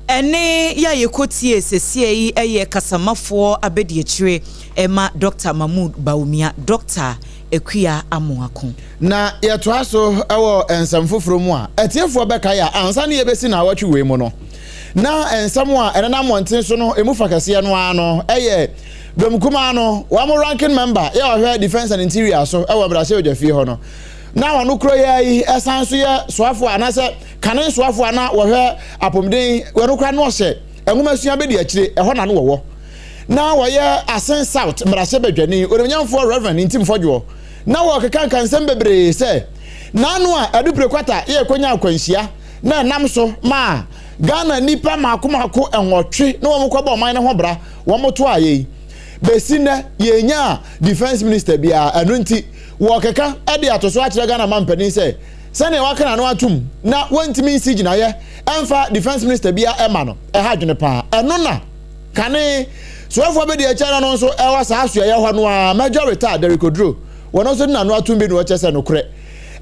Ɛnne yi a yɛkɔtiee seesei yi yɛ kasamafoɔ abadiakyire ma Dɔkta Mahmood Bawumia, Dɔkta Akua Amoako. Na yɛtoa so wɔ nsɛm foforɔ mu a, atiefoɔ bɛkae a ansa na yɛbɛsi naawɔtwe wei mu no, na nsɛm a ɛnenam mmɔnten so no ɛmu fa kɛseɛ no ara no yɛ dɔm kumaa no wɔn ranking member yɛ ɔhwɛ Defence and Interior so wɔ mmarahyɛbadwafie hɔ no na ɔno koro yi yi ɛsan so yɛ soafoɔ anaasɛ kane soafoɔ a na wɔhwɛ apɔmuden wɔn kora no ɔhyɛ nwomasua bɛdi akyire ɛhɔ na no wɔwɔ na wɔyɛ Asen South mmarahyɛbadwani onimnyamfoɔ Reverend Ntim Fɔdwoɔ na wɔkeka nka nsɛm bebree sɛ n'ano a Adupire Kwata yɛ kɔnya akwanhyia na ɛnam so maa Ghana nnipa mako mako nwɔtwe na wɔn kɔbɔ ɔman no ho bra wɔn to ayɛ yi bɛsi nnɛ yɛnya defence minister biara. Ɛno nti wɔkeka de ato so akyerɛ Ghana mampanin sɛ sɛnea waka n'ano atom na wɔntumi nsi gyinaeɛ ɛmfa defence minister biara ɛma no ɛha adwene paa. Ɛno na kane soafoɔ bɛdi akyɛ no nso ɛwɔ saa asoɛyɛ hɔ no a Major retired Derrick Oduro wɔn nso de n'ano atom bi na wɔkyɛ sɛ nokorɛ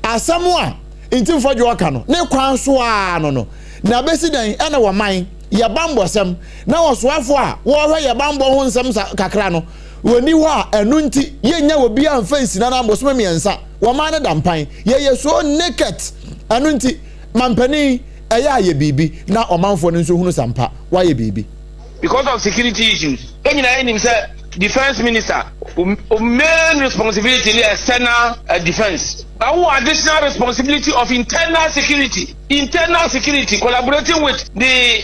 asɛm a Ntim Fɔdwo ɔka no ne kwan so a no na bɛsi dɛn ɛna wɔman yɛ bambɔsɛm na wɔsoafoɔ a wɔrehwɛ yɛ bambɔ ho nsɛm sa kakra no wɔni hɔ a ɛno nti yɛnya obi amfa nsina no abosome 3 wɔman no da mpan yɛyɛ so naked. Ɛno nti mampanin ɛyɛ ayɛ biribi na ɔmanfoɔ no nso hunu sampa wayɛ biribi. Because of security issues, yɛn nyinaa yɛnim sɛ defence minister o main responsibility ne external defence, but wo additional responsibility of internal security, internal security collaborating with the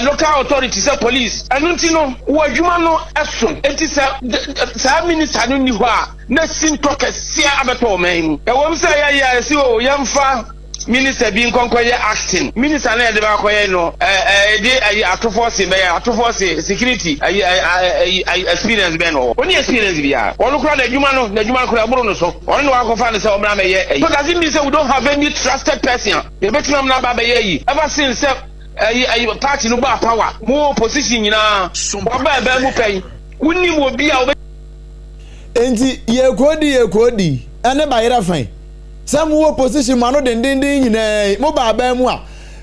local authorities sɛ police. Ɛno nti no wɔ adwuma no ɛso eti sɛ saa minister no ni hɔ a na sintɔ kɛseɛ abɛtɔ ɔman yi mu. Ɛwɔm sɛ yɛyɛ a yɛsi o yɛmfa minister bi nkɔnkɔyɛ acting minister na yɛde baakɔyɛ no ɛɛ ɛde ɛyi atofoɔ se bɛyɛ atofoɔ se security ɛyi ɛyi ɛyi experience bɛn no wɔ oni experience biara. Ɔno kora n'adwuma no n'adwuma no kora ɛboro no so ɔno na wakɔfa no sɛ ɔmra mɛyɛ ɛyi. So does it mean say we don't have any trusted person a yɛbɛtumi amuna aba abɛyɛ yi? Ever since sɛ ɛyi ɛyi party no baa power, mo opposition nyinaa wɔba ɛbɛn mu pɛn wonim obi a wɔbɛ. Enti yɛkɔdi yɛkɔdi ɛne bayerɛ fɛn sɛ mowɔ position mu ano dendenden nyinaa yi mo baaban mu a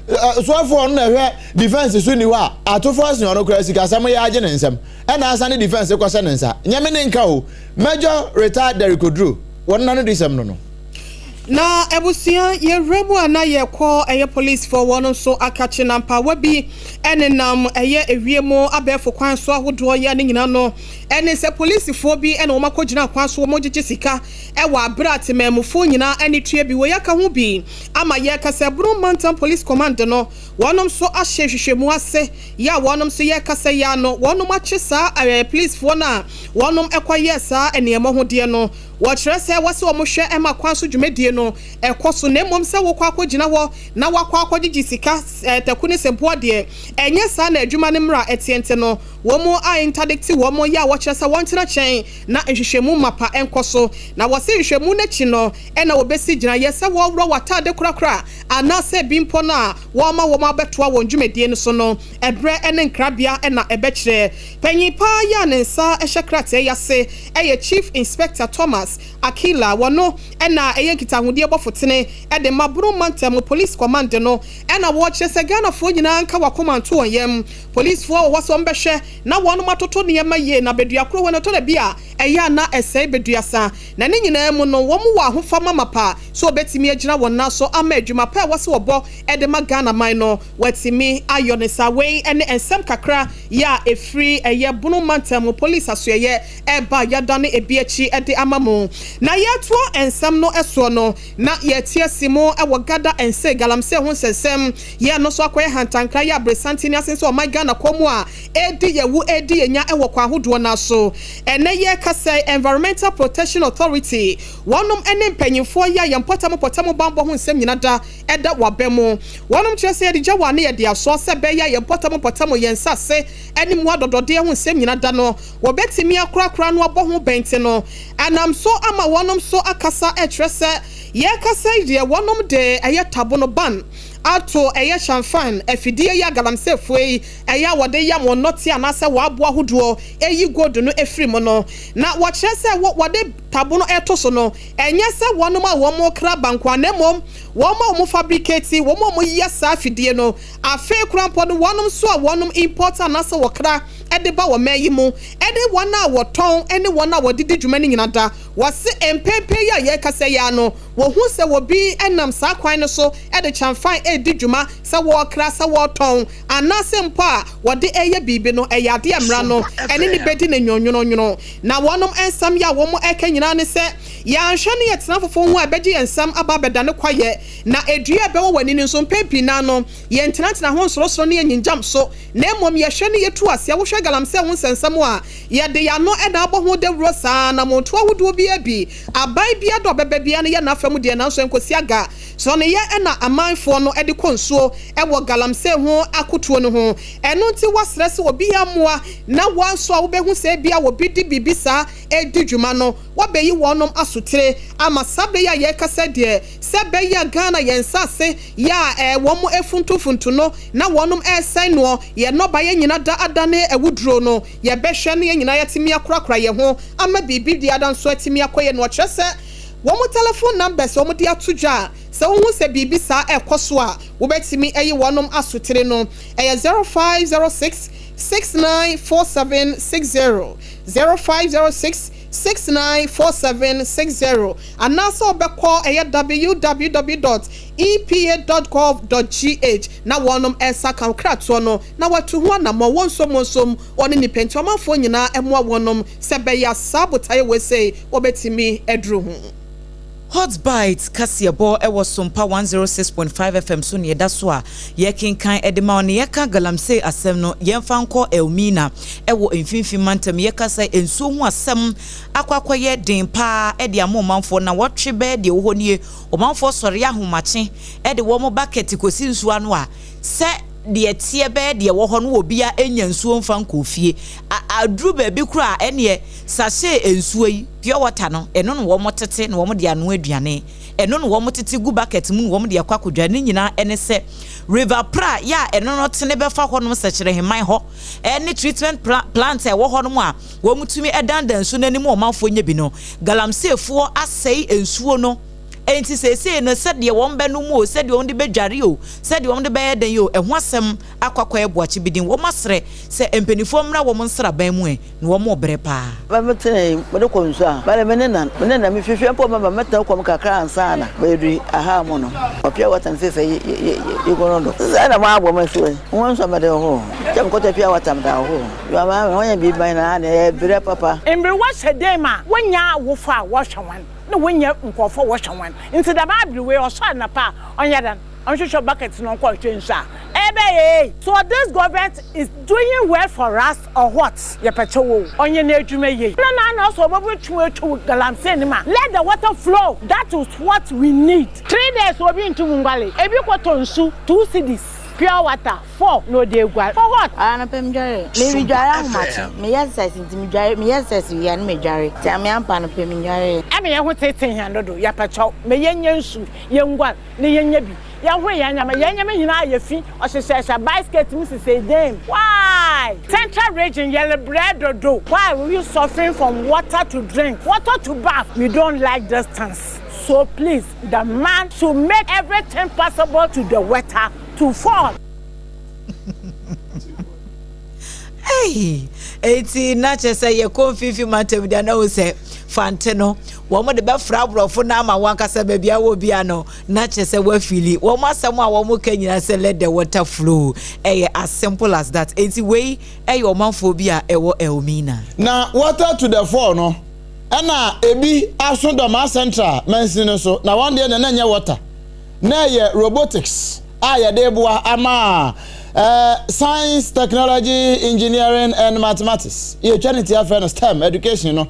soafoɔ no na ɛhwɛ defence so ni hɔ a atofoɔ asen ɔno koraa sikasɛm yɛ agye ne nsɛm ɛna asa ne defence kɔhyɛ ne nsa nyɛme ne nka o. Major retired Derrick Oduro wɔn nano di sɛm no. Na abusua yɛwura mu a na yɛkɔ ɛyɛ policefoɔ wɔn nso akakye na mpaawa bi ɛnenam ɛyɛ ewiem abɛɛfo kwan so ahodoɔ yɛ ne nyinaa no ɛne sɛ polisifoɔ bi ɛna wɔn akɔgyina kwan so wɔn gyegye sika ɛwɔ abere a temaamufoɔ nyinaa ɛne tua bi wɔ yɛaka ho bi ama yɛkasa. Bono Mantam Police Command no wɔnom nso ahyɛ nhwehwɛmu ase yɛ a wɔnom nso yɛkasa yɛ ano wɔnom akye saa ɛɛ policefoɔ no a wɔnom ɛkɔyɛ saa nneɛma ho deɛ no. Wɔkyerɛ sɛ wɔsɛ wɔn hwɛ ɛma kwan so dwumadie no ɛkɔ so, na mmom sɛ wokɔ akɔgyina hɔ na wakɔ akɔgyegye sika ɛɛ taku ne sɛmpoa deɛ, ɛnyɛ saa na adwuma no mmra ɛteɛ. Nti no wɔn mu a interdict wɔn yɛ a wɔkyerɛ sɛ wɔntena kyɛn na nhwehwɛmu mapa ɛnkɔ so, na wɔsi nhwehwɛmu n'akyi no ɛna wɔbɛsi gyinaeɛ sɛ wɔworɔ w'ataade korakora anaasɛ bi mpo no a wɔma wɔn abɛtoa wɔn dwumadie no so no. Ɛbrɛ ɛne nkrabea ɛna ɛbɛkyerɛ. Panyin paa yɛ a ne nsa ɛhyɛ krataa yi ase ɛyɛ Chief Inspector Thomas Akila. Wɔno ɛna ɛyɛ nkitahodie bɔfotene ɛde ma Bono Mantam Police Command no, ɛna wɔkyerɛ sɛ Ghanafoɔ nyinaa nka wakoma nto wɔn yam. Policefoɔ wɔ hɔ sɛ wɔmbɛhwɛ na wɔnom atoto nneɛma yie, na badua koro wɔ no tɔ da bi a ɛyɛ ana ɛsɛe baduasa, na ne nyinaa mu no wɔn wɔ ahofama mapa so wɔbɛtumi agyina wɔn nan so ama adwuma pa a ɛwɔ sɛ wɔbɔ ɛde ma Ghana man no wɔatumi ayɔ ne saa. Wei ne nsɛm kakra yɛ a ɛfiri ɛyɛ Bono Mantam Police asoɛyɛ ɛba yɛadane ebi akyi de ama mo. Na yɛtoa nsɛm no soɔ no, na yɛte asi mu wɔ Gada nse galamsey ho nsɛnsɛm yɛ no so akɔyɛ hantankra yɛ aberesante ne ase sɛ ɔman Ghana kɔn mu a ɛredi yɛwu ɛredi yɛnya wɔ kwan ahodoɔ no so. Ɛnɛ yɛrekasa, Environmental Protection Authority wɔnom ne mpanyinfoɔ yɛ a yɛn mpɔtam pɔtam bambɔ ho nsɛm nyina da ɛda waba mu. Wɔnom kyerɛ sɛ yɛde gya wɔ ane yɛde asɔ sɛ ɛbɛyɛ a yɛn mpɔtam pɔtam, yɛn nsase ne mu adɔdɔdeɛ ho nsɛm nyina da no wɔbɛtumi akorakora no abɔ ho bɛnti no ɛnam so ama wɔnom so akasa. Ɛkyerɛ sɛ yɛrekasa yi deɛ, wɔnom de ɛyɛ tabo no ban ato ɛyɛ changfan afidie yi a galamseyfoɔ yi ɛyɛ a wɔde yam wɔn nɔte anaasɛ wɔaboa ahodoɔ ɛyi gold no efiri mu no. Na wɔkyerɛ sɛ wɔde tabo no ɛto so no, ɛnyɛ sɛ wɔnom a wɔn kra bankoa, na mmom wɔn a wɔn fabricate, wɔn a wɔyɛ saa afidie no, afei kora mpo no wɔnom nso a wɔnom import anaasɛ wɔkra ɛde ba wɔ mmaa yi mu, ɛde wɔn a wɔtɔn ɛne wɔn a wɔde di dwuma no nyina da. Wɔse mpɛmpɛ yi a yɛrekasa yi ano, wɔhu sɛ wɔbi nam saa kwan no so de changfan redi dwuma, sɛ wɔrekra, sɛ wɔretɔn anaasɛ mpo a wɔde ɛyɛ biribi no, ɛyɛ adeɛ mmara no ɛne ne bɛdi ne nwonwononwono. Na wɔnom nsɛm yɛ a wɔn ɛka nyinaa ne sɛ yɛanhwɛ ne yɛtena foforɔ ho a, ɛbɛgye yɛn nsɛm aba abɛda ne kwayɛ, na edua a ɛbɛwɔ w'ani no nso, mpɛn pii naa no yɛntenatena ho nsorosoro ne yɛnyingyam so, na mmom yɛhwɛ ne yɛtu aseɛ. Wohwɛ galamsey ho nsɛnsɛm a yɛde yɛano ɛna abɔ ho dawuro saa na monto ahodoɔ biara bi aban bia dɔ ɔbɛba bia no yɛ n'afa mu deɛ, nanso nkosi aga sɔneyɛ ɛna amanfoɔ no ɛde kɔ nsuo ɛwɔ galamsey ho akotoɔ no ho. Ɛno nti wasrɛ sɛ obi mmoa na wɔn nso a wobɛhu sɛ ebia obi de biribi saa ɛdi dwuma no, wɔbɛyi wɔnom asotire ama saa bɛyɛ a yɛrekasa deɛ sɛ bɛyɛ Ghana yɛn nsase yɛ a ɛɛ wɔn efuntufuntu no na wɔnom ɛresɛn noɔ yɛn nnɔbaeɛ nyina da adane awuduro no, yɛbɛhwɛ no yɛn nyinaa yɛtumi akorakora yɛn ho ama biribi de ada nso atumi akɔ yɛ no. Ɔkyerɛ sɛ wɔn telephone numbers wɔn de ato dwa a sɛ wohu sɛ biribi saa ɛkɔ so a wobɛtumi ayi wɔnom asotire no, ɛyɛ 0506 694760, 0506 694760, anaasɛ ɔbɛkɔ ɛyɛ www.epa.gov.gh na wɔnom ɛsa ka kratoɔ no na watu ho anammɔ. Wɔn nsom wɔn nsom wɔne nipa nti ɔmanfoɔ nyinaa ɛmoa wɔnom sɛ bɛyɛ saa botaeɛ wɔ sɛ wɔbɛtumi aduru ho. Hot Bite kaseɛbɔ ɛwɔ Sompa 106.5 FM so ne yɛda so a yɛkenkan ɛde ma ne yɛka galamsey asɛm no. Yɛmfa nkɔ Elmina ɛwɔ Mfimfini Mantam. Yɛka sɛ nsuo ho asɛm akɔ akɔyɛ den paa ɛde ama ɔmanfoɔ na wɔtwe bɛɛ deɛ ɛwɔ hɔ nie. Ɔmanfoɔ sɔre ahomakye ɛde wɔn bucket kɔsi nsuo ano a sɛ deɛ teɛ bɛyɛ deɛ ɛwɔ hɔ no wɔ bia nya nsuo mfa nkɔ fie. Aduru baabi koraa ɛneɛ sachet nsuo yi, pure water no, ɛno na wɔn tete na wɔn de anoa aduane, ɛno na wɔn tete gu bucket mu na wɔn de akɔ akɔdwa ne nyinaa. Ɛne sɛ River Pra yɛ a ɛno no tene bɛfa hɔnom Sɛkyerɛ Heman hɔ ɛne treatment plant a ɛwɔ hɔnom a wɔn tumi ɛdandan nsuo n'anim ɔmanfoɔ nyɛ bi no, galamseyfoɔ asɛe nsuo no. Enti seesei no, sɛdeɛ wɔbɛnom o, sɛdeɛ wɔde bɛdware o, sɛdeɛ wɔde bɛyɛ dɛn o, ɛho asɛm akɔ akɔyɛ boakye bi din. Wɔasrɛ sɛ mpanimfoɔ mmra wɔn nsraban mu ɛ, na wɔrebrɛ paa. Bɛ me tena yi, mede kɔ nsu a, bɛde me ne nan, me ne nan, me fifia mpo mɛba mɛtena kɔm kakra ansa na bɛadu aha mu no. Ɔpia water no fefɛ yi yi yi yi gu no do. Sɛ na moabɔ me so yi, ho nso mede ho. Kyɛ mekɔtɔ pia water mede ahoho. Dwama me ho yɛ biribi ma nyinaa na ɛyɛ brɛ papa. Mberwa hyɛ dan mu a wonnya awofo a wɔhwɛ hɔn na wonnya nkorɔfo a wɔhwɛ hɔn ntsi dɛm aber wei ɔsoɛr anapa a ɔnyɛ dɛn ɔnhwehwɛ bucket na ɔnkɔ nhwɛ nsu a ɛbɛyɛ ei. So this government is doing well for us or what? Yɛpɛ kyɛw o ɔnyɛ n'edwuma yie na na na ɔsɛ ɔbɛbɛtwe atwiw galamsey no ma let the water flow that is what we need. Three days obi nntum nnguare ebi kɔtɔ nsu two cedis pure water. For na ɔde aguare. For what? Anɔpa medware. Me medware ahomakye. Meyɛ exercise nti medware. Meyɛ exercise wie a na medware. Nti ame ampa anɔpa menware. Ɛma yɛn ho teetee hɛn dodo. Yɛpɛ kyɛw ma yɛnya nsu, yenguar na yenya bi. Yɛhor hɛn ndzɛmba, hɛn ndzɛmba nyina ayɛ fi, ɔhyehyɛhyɛ basket mu sesei dɛm. Why? Central region yɛrebrɛ dodo. Why we suffering from water to drink, water to bath? We don't like this things. So please the man should make everything possible to the water to fall. Hey, eti na kyerɛ sɛ yɛkɔ mfimfini mantam deɛ na wo sɛ fante no wɔn de bɛfra aborɔfo no ama wɔn ankasa baabi a wɔ bia no na kyerɛ sɛ wɔafili wɔn asɛm a wɔn ka nyinaa sɛ let the water flow ɛyɛ as simple as that eti wei ɛyɛ ɔmanfoɔ bi a ɛwɔ Elmina. Na water to the fore no ɛna ebi aso Dɔmaa Central mansini no so na wɔn deɛ na na ɛnyɛ water na ɛyɛ robotics a yɛde boa ama Science, Technology, Engineering and Mathematics, yɛtwa ne tia frɛ no STEM education no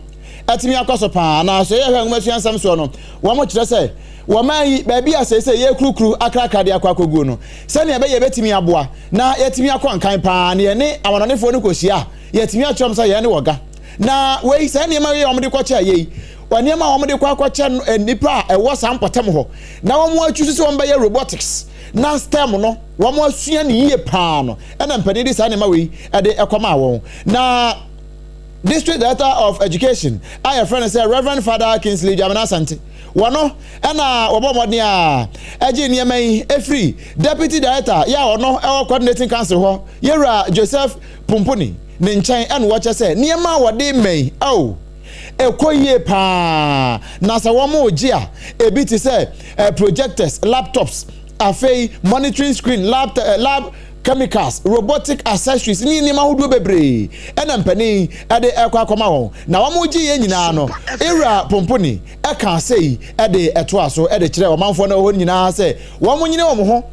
atumi akɔ so paa. Na sɛ yɛhwɛ nwomasua nsɛm soɔ no, wɔn kyerɛ sɛ wɔman yi baabi a seesei yɛkurukuru akrakra de akɔ akɔguo no, sɛnea ɛbɛyɛ yɛbɛtumi aboa na yɛatumi akɔ nkan paa na yɛne amanɔnefoɔ no kɔhyia a, yɛatumi akyerɛ wɔn sɛ yɛn ne wɔga. Na wei saa nneɛma wei a wɔde kɔkyɛ yei, nneɛma a wɔde kɔ akɔkyɛ nnipa a ɛwɔ saa mpɔtam hɔ na wɔn atwi so sɛ wɔbɛyɛ robotics na STEM no wɔn asua ne yie paa no ɛna mpanin de saa nneɛma wei ɛde ɛkɔmaa wɔn. Na District Director of Education a yɛfrɛ no sɛ Reverend Father Kingsley Dwamena Asante wɔno ɛna wɔbɔ mmɔden a ɛgye nneɛma yi ɛfiri Deputy Director yɛ a ɔno ɛwɔ Coordinating Council hɔ Yɛwura Joseph Pumpuni ne nkyɛn ɛna wɔkyɛ sɛ nneɛma a wɔde mmɛn ao ɛkɔ yie paa na sɛ wɔregye a, ebi te sɛ eh, projectors, laptops, afei monitoring screen, lab, eh, lab chemicals, robotic accessories ne nneɛma ahodoɔ bebree ɛna mpanin ɛde ɛkɔ akɔma wɔn. Na wɔn gye yɛn nyinaa no, Ewura Pomponi ɛka sei ɛde ɛtoa so ɛde kyerɛ ɔmanfoɔ no ɛwɔ hɔ nyinaa sɛ wɔn nyere wɔn ho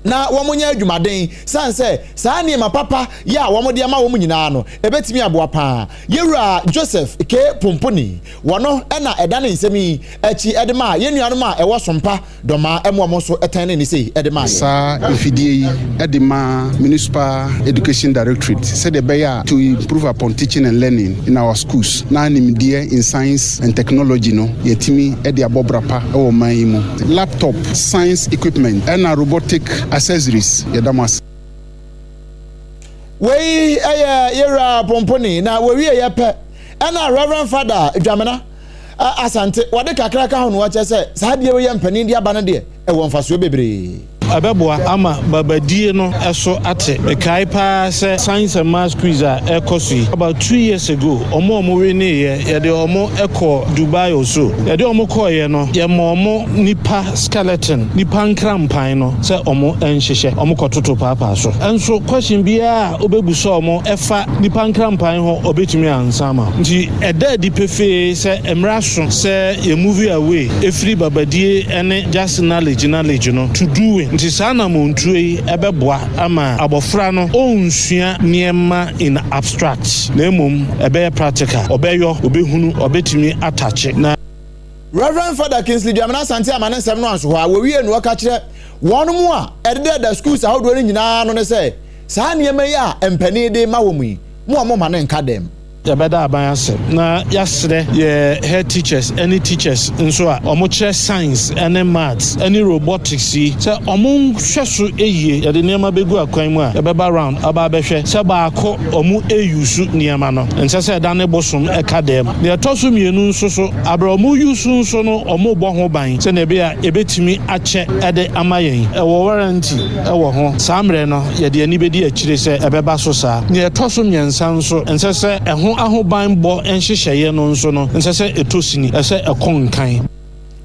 na wɔnyɛ adwumaden sane sɛ saa nneɛma papa yi a wɔde ama wɔn nyinaa no, ɛbɛtumi aboa paa. Yɛwura Joseph K. Pomponi, wɔno na ɛdane nsɛm yi akyi de maa yɛn nuanom a ɛwɔ Sompa Dɔmaa ɛmoa wɔn nso tan ne sei de maa yɛn. Saa mfidie yi de ma Municipal Education Directorate sɛdeɛ ɛbɛyɛ a to improve upon teaching and learning in our schools na nimdeɛ in science and technology no yɛatumi de abɔ bra pa wɔ ɔman yi mu. Laptop, science equipment ɛna robotic accessories. Yɛda mo ase. Wei yɛ yɛwura Pomponi na wɔwie yɛ pɛ ɛna Reverend Father Dwamena Asante wɔde kakra ka ho na wɔkyerɛ sɛ saa adeɛ wei yɛ mpanin de aba no deɛ ɛwɔ mfasoɔ bebree. Ɛbɛboa ama babadie no so ate. Mekae paa sɛ Science and Maths Quiz a ɛrekɔ so yi, about 2 years ago, wɔn a wɔwineeɛ, yɛde wɔn kɔɔ Dubai or so. Yɛde wɔn kɔeɛ no, yɛmaa wɔn nnipa skeleton, nnipa nkrampan no sɛ wɔn nhyehyɛ. Wɔkɔtoto paapaa so. Nso question biara a wobɛbusa wɔn ɛfa nnipa nkrampan ho, wɔbɛtumi ansa ama wo. Nti ɛda adi pefee sɛ mmerɛ aso sɛ yɛ move away firi babadie ne just knowledge knowledge no to doing. Nti saa anamontuo yi bɛboa ama abɔfra no ɔnsua nneɛma in abstract na mmom ɛbɛyɛ practical, ɔbɛyɔ, ɔbɛhunu, ɔbɛtumi atakye na. Rev. Fada Kingsley Dwamena Asante ama ne nsɛm no anso hɔ a, wɔwiee no ɔka kyerɛ wɔn a ɛdedada schools ahodoɔ no nyinaa no ne sɛ, saa nneɛma yi a mpanin de ma wɔn yi, mo a momma no nka dɛm. Yɛbɛda aban ase na yɛasrɛ yɛ head teachers ne teachers nso a wɔkyerɛ science ne maths ne robotics yi sɛ wɔnhwɛ so yie. Yɛde nneɛma bɛgu akwan mu a, yɛbɛba round aba abɛhwɛ sɛ baako wɔn use nneɛma no. Ɛnsɛ sɛ ɛdane bosom ka dɛm. Deɛ ɛtɔ so mmienu nso so, aberɛ a wɔn use nso no wɔrebɔ ho ban sɛdeɛ ɛbɛyɛ a ɛbɛtumi akyɛ de ama yɛn. Ɛwɔ warranty wɔ ho. Saa mmerɛ no yɛde ani bɛdi akyire sɛ ɛbɛba so saa. Deɛ ɛtɔ so mmiɛnsa nso, ɛnsɛ sɛ ɛho ahobanbɔ nhyehyɛeɛ no nso no, ɛnsɛ sɛ ɛtɔ sini, ɛsɛ ɛkɔ nkan.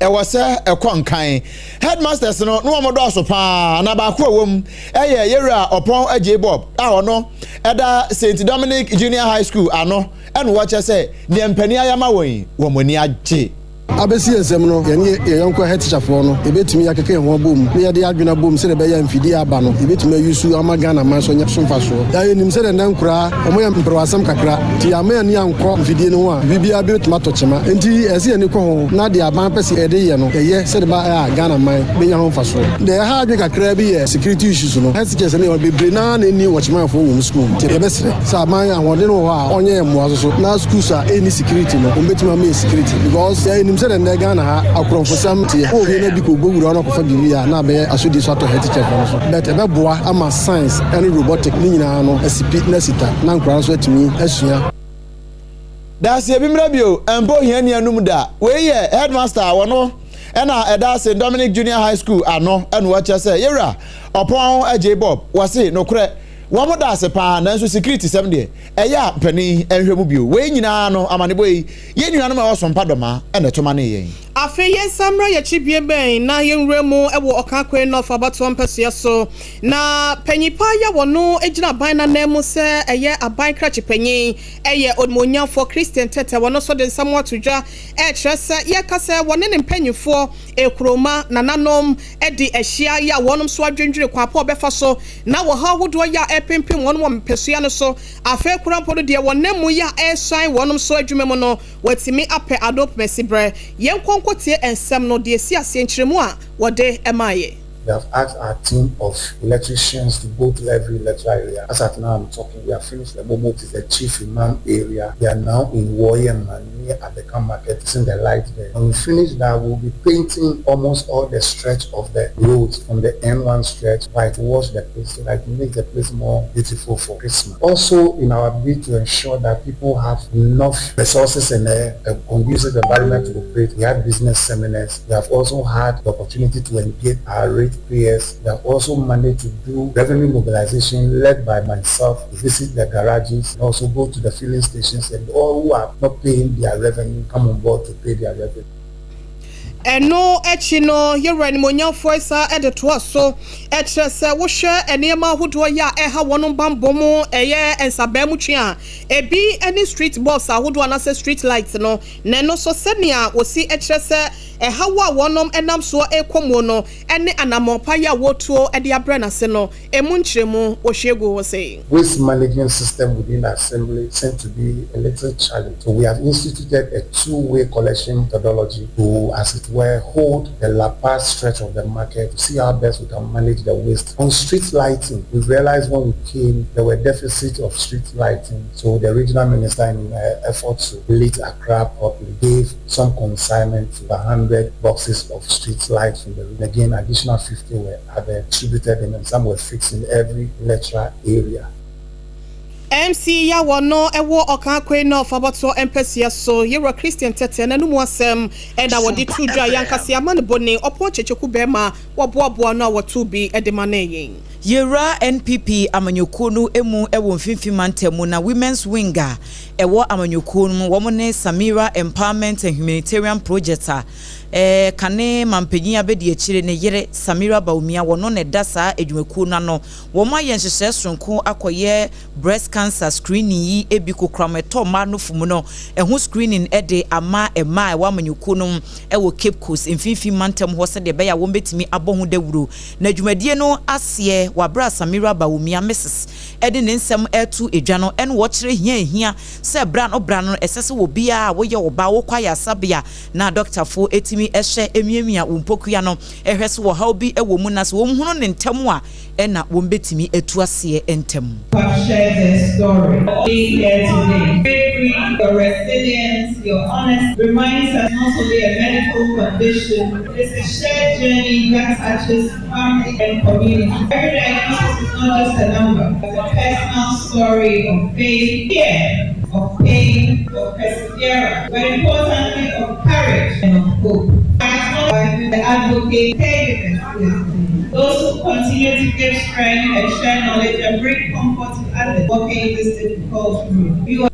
Ɛwɔ sɛ ɛkɔ nkan. Headmasters no, na wɔn dɔɔso paa, na baako a ɛwɔ mu yɛ Yɛwura Ɔpɔn Agyei Bob a ɔno ɛda Saint Dominic Junior High School ano, ɛna wɔkyerɛ sɛ deɛ mpanin ayɛ ama wɔn yi, wɔn ani agye. Abɛsi yɛn nsam no, yɛne yɛn yɔnko ahɛtikyafoɔ no, yɛbɛtumi akeka yɛn ho abom na yɛde yɛn adwene abom sɛdeɛ ɛbɛyɛ a mfidie a aba no, yɛbɛtumi ayusu ama Ghana man nso anya so mfasoɔ. Yɛn yɛnim sɛdeɛ nnɛ nkoraa, wɔyɛ mperewasɛm kakra, nti yɛamma yɛn ani ankɔ mfidie no ho a, biribiara bɛtumi atɔ kyema. Enti ɛsɛ sɛ yɛn ani kɔ ho na deɛ aban pɛ sɛ yɛde yɛ no, yɛyɛ sɛdeɛ ɛbɛyɛ a Ghana man bɛnya ho mfasoɔ. Deɛ ɛha adwene kakraa bi yɛ security issues no. Head teachers no yɛ bebree no ara na ɛnni wɔkyemanfoɔ wɔ wɔn sukuu mu. Nti yɛbɛsrɛ sɛ aban ahoɔden wɔ hɔ a ɔnyɛ yɛn mmoa nso so na schools a ɛnni security no wɔn bɛtumi ama yɛ security because yɛn nim sɛdeɛ nnɛ Ghana ha akorɔmfosɛm teɛ. Wowɔ fie na bi kɔ bɔ wura hɔ na ɔkɔfa biribi a na abɛyɛ asodie so atɔ head teacher foɔ no so but ɛbɛboa ama science ɛne robotic ne nyinaa no asi pi na asi ta na nkwadaa nso atumi asua. Daaseɛ bi mmra bio, ɛmpa ohiani anum da. Wei yɛ headmaster a wɔno ɛna ɛda St. Dominic Junior High School ano ɛna wɔkyerɛ sɛ yɛwura Ɔpɔn Agyei Bob wɔse nokorɛ wɔn da ase paa nanso security sɛm deɛ ɛyɛ a mpanin nhwɛ mu bio. Wei nyinaa no amanebɔ yi yɛn nuanom a ɛwɔ Sompa Dɔmaa ɛna ɛto manee yɛn. Afei yɛnsan mmra yɛn akyi bio bɛn na yɛnwura mu wɔ Ɔkaakwan North abatoɔ mpɛsoa so. Na panyin pa yi a wɔno gyina aban no ananmu sɛ ɛyɛ aban krakye panyin yɛ Onimuonyamfoɔ Christian Tetteh, wɔno nso de nsɛm ato dwa rekyerɛ sɛ yɛka sɛ wɔne ne mpanyinfoɔ, ekuroma, nananom de ahyia yɛ a wɔnom nso adwendwene kwan pa wɔbɛfa so na wɔhaw ahodoɔ yɛ a ɛrepempem wɔnom wɔ mpɛsoa no so. Afei koraa mpo no deɛ wɔnam mu yɛ a ɛresuan wɔnom so adwuma mu no wɔatumi apɛ ano pomasiberɛ. Yɛnkɔ nkɔtie nsɛm no deɛ ɛsi aseɛ nkyerɛmu a wɔde maeɛ. We have asked our team of electricians to go to every electoral area. As at now I'm talking, we have finished the Momo, which is the chief imam area. We are now in Woyema near Abeka Market, fixing the light there. When we finish that, we'll be painting almost all the stretch of the roads from the N1 stretch, whitewash the place so that it makes the place more beautiful for Christmas. Also, in our bid to ensure that people have enough resources and a, a conducive environment to operate, we have business seminars. We have also had the opportunity to engage our rate payers. We have also managed to do revenue mobilization led by myself, visit the garages, and also go to the filling stations and all who are not paying their revenue come on board to pay their revenue. Ɛno akyi no, Yɛn Animuonyamfoɔ san de toa so kyerɛ sɛ wohwɛ nneɛma ahodoɔ yi a ɛha wɔn bammɔ mu, ɛyɛ nsabaa mu twe a ebi ne street bulbs ahodoɔ anaasɛ street light no, na ɛno nso sɛnea wɔsi kyerɛ sɛ ɛhaw a wɔn nam soɔ rekɔ mu no ne anammɔn pa yi a wɔretuo de abrɛ no ase no, emu nkyerɛmu wɔhwie gu hɔ sei. Waste management system within the assembly seems to be a little challenge. So we have instituted a two-way collection methodology to, as it were, hold the La Paz stretch of the market to see how best we can manage the waste. On street lighting, we realized when we came there were deficits of street lighting. So the regional minister, in uh, effort to lit Accra properly, gave some consignment to 100 boxes of street lights from the region. Again, additional 50 were added, distributed them, and some were fixed in every electoral area. MC yi a wɔno wɔ Ɔkaakoi North abatoɔ mpasua so, Yewura Christian Tetteh n'anomu asɛm na wɔde too dwa, Yɛankasa yɛama no bone, Ɔpɔn Kyekyeku bɛɛma wɔboaboa ano a wɔtoo bi de manee yɛn. Yewura NPP amanyɔkuo no mu wɔ Mfimfini Mantam mu na Women's Wing a ɛwɔ amanyɔkuo no mu, wɔn ne Samira Empowerment and Humanitarian Project a kane mampanyin abadiakyire ne yere Samira Bawumia, wɔno na ɛda saa adwumakuo no ano. Wɔn ayɛ nhyehyɛɛ soronko akɔyɛ breast cancer screening yi bi, kokoram ɛtɔ mmaa nofo mu no ɛho screening de ama mmaa a ɛwɔ amanyɔkuo no mu wɔ Cape Coast mfinfin mantam hɔ sɛdeɛ ɛbɛyɛ a wɔn bɛtumi abɔ ho dawuro. Na dwumadie no aseɛ wɔ aberɛ a Samira Bawumia Mrs. de ne nsɛm reto dwa no na wɔkyerɛ hia a ehia sɛ bere ano bere ano no ɛsɛ sɛ obiara a woyɛ ɔbaa wokɔ ayaresabea na dɔktafo tumi hwɛ miamia wo mpokua no hwɛ sɛ ɔhaw bi wɔ mu na sɛ wɔhunu no ntɛm a ɛna wɔbɛtumi atu aseɛ ntɛm. Have shared their story. Being here today, bravery, your resilience, your honesty reminds us not only a medical condition, it is a shared journey that touches family and community. Every diagnosis is not just a number, but a personal story of faith, fear, of pain, of perseverance, but importantly of courage and of hope. I the advocate, caregivers, those who continue to give strength and share knowledge and bring comfort to others walking this difficult road. You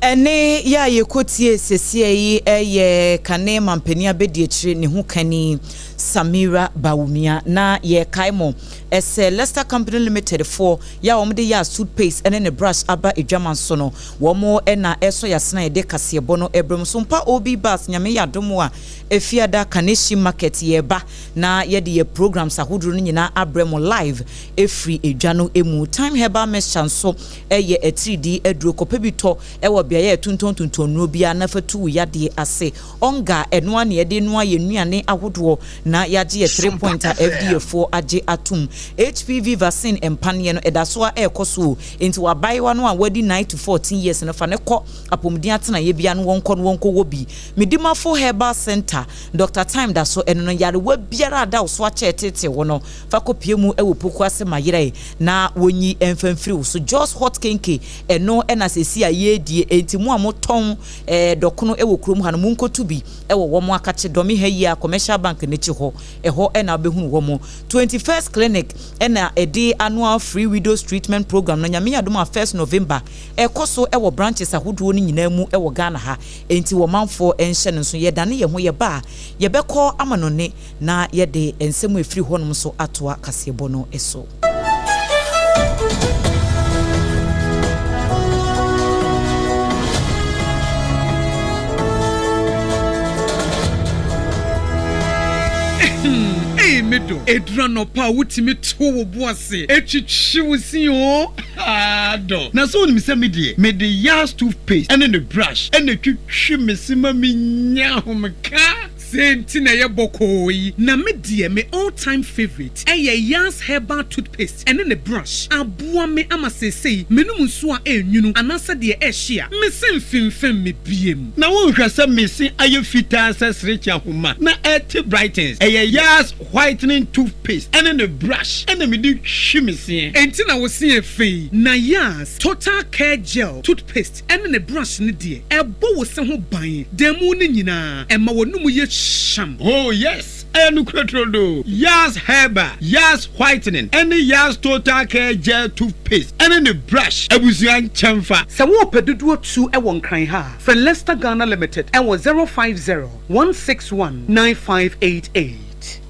Ɛnne yi a yɛkɔtiee seesei yi yɛ kane mampanin abadiakyire ne ho kani Samira Bawumia. Na yɛrekae mo sɛ Lester Company Limited foɔ yɛ a wɔde Yas toothpaste ne ne brush aba adwaman so no, wɔn na ɛresɔ yɛn asene a yɛde kaseɛbɔ no rebrɛ mo. So mpa OB Bus, Nyame yɛ adom a, Efiada Kaneshie Market yɛreba na yɛde yɛ programs ahodoɔ no nyinaa abrɛ mo live ɛfiri edwa no mu. Thyme Herbal Mixture nso yɛ atiridii aduro, kɔpɛ bi tɔ wɔ beaeɛ a yɛtontɔn tontɔn nnuro biara na fa tu wo yadeɛ ase. Onga, ɛno ara na yɛde noa yɛn nnuane ahodoɔ na yɛagye yɛ 3 point a FDA foɔ agye atom. HPV vaccine mpaneɛ no ɛda so ara ɛrekɔ so o, enti w'abaayewa no a wadi 9 to 14 years no fa no kɔ apɔmuden atenaeɛ biara na wɔnkɔ na wɔnkɔwɔ bi. Medimafo Herbal Centre, Doctor Time da so, ɛno no nyarewa biara a da wo so akyɛ reteetee wo no, fa kɔpue mu wɔ Pokuase Mayerɛe na wɔnyi mfa mfiri wo so. Jos Hot Kenke, ɛno na seesei a yɛredie, enti mo a motɔn dɔkono wɔ kurom ha no, monkɔtu bi wɔ wɔn akakye Dɔme ha yi ara, Commercial Bank no akyi hɔ, ɛhɔ na wobɛhunu wɔn. 21st Clinic na ɛde annual free widows treatment program no, Nyame yɛ adom a first November, ɛrekɔ so wɔ branches ahodoɔ no nyinaa mu wɔ Ghana ha. Enti ɔmanfoɔ nhyɛ no nso. Yɛdane yɛn ho yɛba a, yɛbɛkɔ amanɔne na yɛde nsɛm a ɛfiri hɔnom nso atoa kaseɛbɔ no so. Ei me dɔ, ɛduru anɔpa a wotumi to wo bo ase twitwi wo se oo. Haa dɔ, na sɛ wonim sɛ me deɛ, mede Yas toothpaste ne ne brush na ɛtwitwi me se ma menya ahomeka. Sei nti na ɛyɛ bɔkɔɔ yi. Na me deɛ me all time favourite ɛyɛ Yas herbal toothpaste ɛne ne brush. Aboa me ama seesei menom nsuo a ɛnwunu anaasɛ deɛ ɛhye a, me se mfemfem me biem. Na wonhwɛ sɛ me se ayɛ fitaa sɛ serekye ahoma na ɛte brightens. Ɛyɛ Yas whitening toothpaste ɛne ne brush ɛna mede twi me seɛ. Enti na wo se yɛ fɛ yi? Na Yas total care gel toothpaste ɛne ne brush no deɛ, ɛbɔ wo se ho ban da mu no nyinaa, ɛma w'anomu yɛ hyam. Oh yes, ɛyɛ nokorɛ turodoo. Yas Herbal, Yas Whitening ɛne Yas Total Care Gel Toothpaste ɛne ne brush abusua nkyɛnfa. Sɛ worepɛ dodoɔ tu wɔ Nkran ha a, frɛ Lester Ghana Limited wɔ 050 161 9588.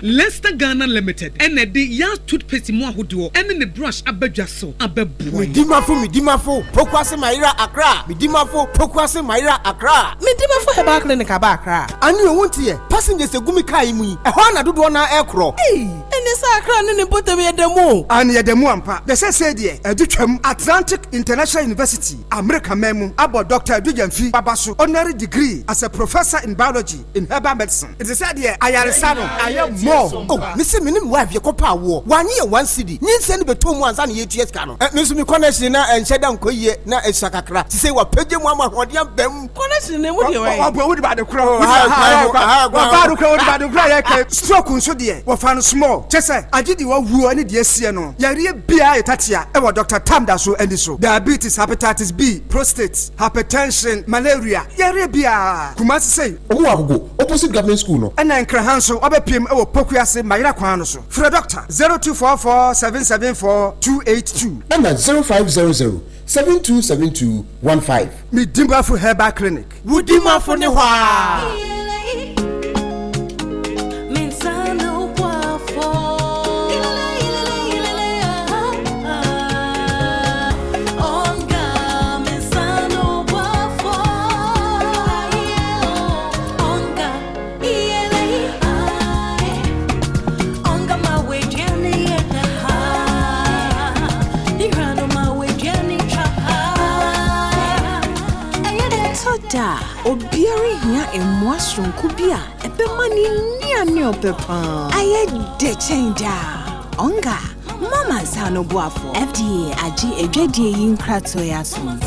Lester Ghana Limited na ɛde Yas Toothpaste mu ahodoɔ ne ne brush aba dwa so abɛboa yɛn. Medimafo Medimafo Pokuase Mayera Accra Medimafo Pokuase Mayera Accra. Medimafo Herbal Clinic aba Accra. Ane o wonte yɛ, passengers egu me car yi mu yi, ɛhɔ ara na dodoɔ no ara ɛrekorɔ. Ei! Ɛneɛ sɛ Accra ne ne mpɔtam yɛ da mu o. Aane yɛda mu ampa, na seesei deɛ adu twam. Atlantic International University, Amerika man mu, abɔ Dɔkta Adu Gyamfi Baba so honorary degree as a Professor in Biology in Herbal Medicine. Nti sɛ deɛ ayaresa no ayɛ more. Oh me se me ne me wife yɛ kɔ pɛ awoɔ wanye yɛ one cedi nyinsɛn no bɛtɔ mu ansa na yɛtua sika no me nso me connection na ɛnhyɛ da nkɔ yie na ɛsua kakra sisei wapagya mu ama ahoɔden aba mu. Connection no emu deɛ wɛn. Ɔboa wode bade korɔ ɔbaa no korɔ wode bade korɔ yɛ kɛ stroke nso deɛ wɔfa no small kyɛ sɛ agye deɛ wawuo ne deɛ asie no yareɛ biara yɛ tatea ɛwɔ Doctor Tam da so ani so diabetes hepatitis B prostate hypertension malaria yareɛ biara Kumasi sei. Ɔmo wɔ Agogo opposite government school no. Ɛna Nkran ha nso wabɛpiem wɔ Pokuase Mayera kwan no so. Frɛ Dɔkta 0244 774 282. Ɛna 0500 7272 15. Medimafo Herbal Clinic. Wo Dimafo ne hɔ aa. rehia mmoa soronko bi a ɛbɛma ne nnuane a ɔpɛ paa ayɛ dɛ kyɛn daa. Onga, mama nsa ano boafo. FDA agye adwadie yi nkratoɔ yi atom.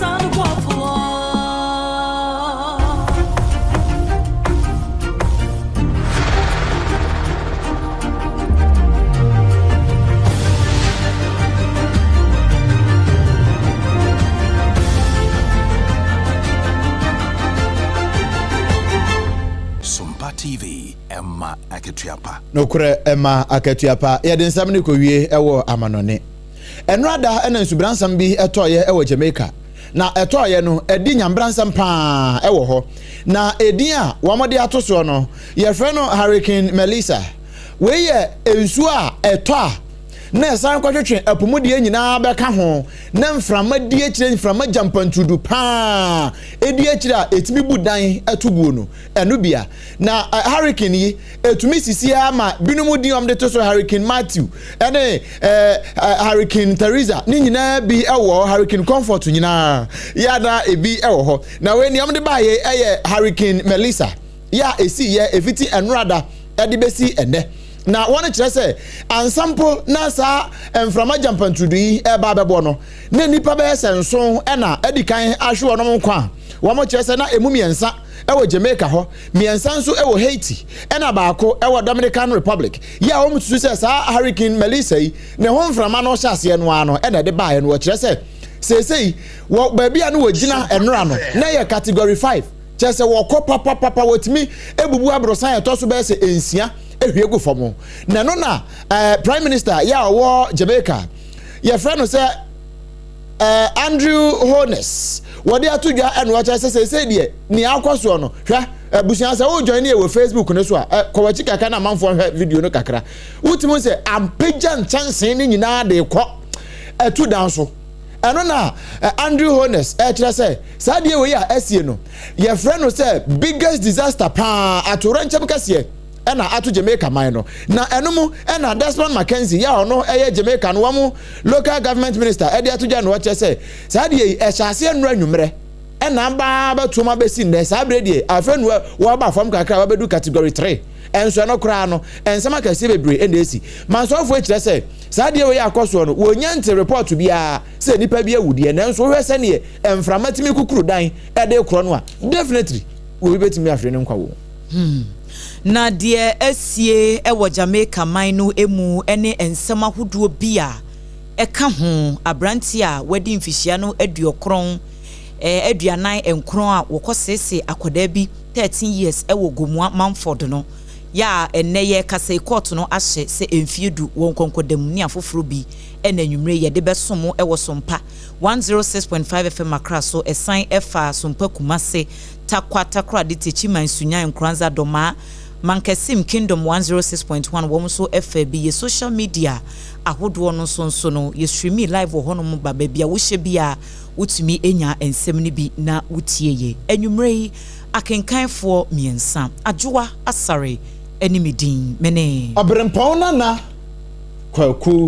Sompa TV, ɛma akatua pa. Nokorɛ ɛma akatua pa. Yɛde nsɛm no kɔwie wɔ amanɔne. Ɛnora da na nsubransɛm bi tɔeɛ wɔ Jamaica. Na ɛtɔeɛ no, ɛdi nyamebransɛm pa ara wɔ hɔ. Na edin a wɔde ato soɔ no, yɛfrɛ no Hurricane Melissa. Wei yɛ nsuo a ɛtɔ a na ɛsan kɔtwetwe ɛpo mu deɛ nyinaa bɛka ho, na mframa di akyire, mframa gyampantudu pa ara di akyire a ɛtumi bu dan to guo no, ɛno bia. Na hurricane yi, ɛtumi sisi ara ma binom din a wɔde to so Hurricane Matthew ne Hurricane Theresa ne nyinaa bi wɔ hɔ, Hurricane Comfort nyinaa yɛ a na ebi wɔ hɔ. Na wei nea wɔde baeɛ yɛ Hurricane Melissa yɛ a ɛsiiɛ ɛfiti ɛnorada de bɛsi ɛnnɛ. Na wɔn kyerɛ sɛ ansa mpo na saa mframa gyampanturudu yi ɛreba abɛbɔ no, na nnipa bɛyɛ sɛ nson na adi kan ahwe wɔn nkwa a wɔn kyerɛ sɛ na emu mmiɛnsa wɔ Jamaica hɔ, mmiɛnsa nso wɔ Haiti, ɛna baako wɔ Dominican Republic. Yɛ a wɔn susu sɛ saa Hurricane Melissa yi ne ho mframa no hyɛ aseɛ no ara no ɛna ɛde baeɛ no, wɔkyerɛ sɛ seesei wɔ baabi a no wɔgyina ɛnora no na yɛ category 5 kyerɛ sɛ wɔkɔ papapapa, wɔtumi ebubu aborosan a ɛtɔ so bɛyɛ sɛ nsia ehwie gu fam. Na ɛno na prime minister yɛ a ɔwɔ Jamaica yɛfrɛ no sɛ Andrew Holness wɔde ato dwa ɛna wɔkyerɛ sɛ seesei deɛ nea akɔ soɔ no, hwɛ abusua sɛ wo join yɛ wɔ Facebook no so a, kɔ w'akyi kakra na amanfoɔ hwɛ video no kakra, wotumi sɛ ampagya nkyɛnsee no nyinaa de kɔ ɛtu dan so. Ɛno na Andrew Holness ɛkyerɛ sɛ saa deɛ wei a asie no yɛfrɛ no sɛ biggest disaster paa, atowerɛnkyɛm kɛseɛ ɛna ato Jamaica man no. Na ɛno mu ɛna Desmond McKenzie yɛ a ɔno ɛyɛ Jamaica no wɔn local government minister ɛde ato dwa na ɔkyerɛ sɛ saa deɛ yi ɛhyɛ aseɛ nnora anwummerɛ ɛna aba abɛtom abɛsi nnɛ saa berɛ deɛ afei no wɔaba fam kakra a wɔabɛdu category 3 ɛnso ɛno koraa no nsɛm akɛseɛ bebree ɛna ɛsi mansɔfoɔ kyerɛ sɛ saa deɛ wei akɔ soɔ no wɔnya nte report biara sɛ nipa bi awu deɛ, nanso wohwɛ sɛdeɛ mframa tumi kukuru dan ɛde korɔ no a, definitely obi bɛtumi ahwere ne nkwa wɔ mu. Na deɛ asie wɔ Jamaica man no mu ne nsɛm ahodoɔ bi a ɛka ho, aberanteɛ a wadi mfihyia no aduokron, 49 a wɔkɔseesee akwadaa bi 13 years wɔ Gomoa Manford no, yɛ a ɛnnɛ yɛrekasa yi kɔɔto no ahyɛ sɛ mfie du wɔ nkɔnkɔda mu ne afoforɔ bi na anwummere yi yɛde bɛsom mo wɔ Sompa 106.5 FM Accra so, ɛsan fa Sompa Kumase, Tarkwa, Takoradi, Techiman, Sunyani, Nkoranza, Dormaa, Mankasim, Kingdom 106.1 wɔn nso fa bi. Yɛ social media ahodoɔ no nso nso no, yɛ streami live wɔ hɔnom ba baabi a wohyɛ biara wotumi nya nsɛm no bi na wotie yɛ. Anwummere yi, akenkanfoɔ mmiɛnsa, Adwoa Asare ne me din, me ne. Ɔberempɔn Nana Kwaku.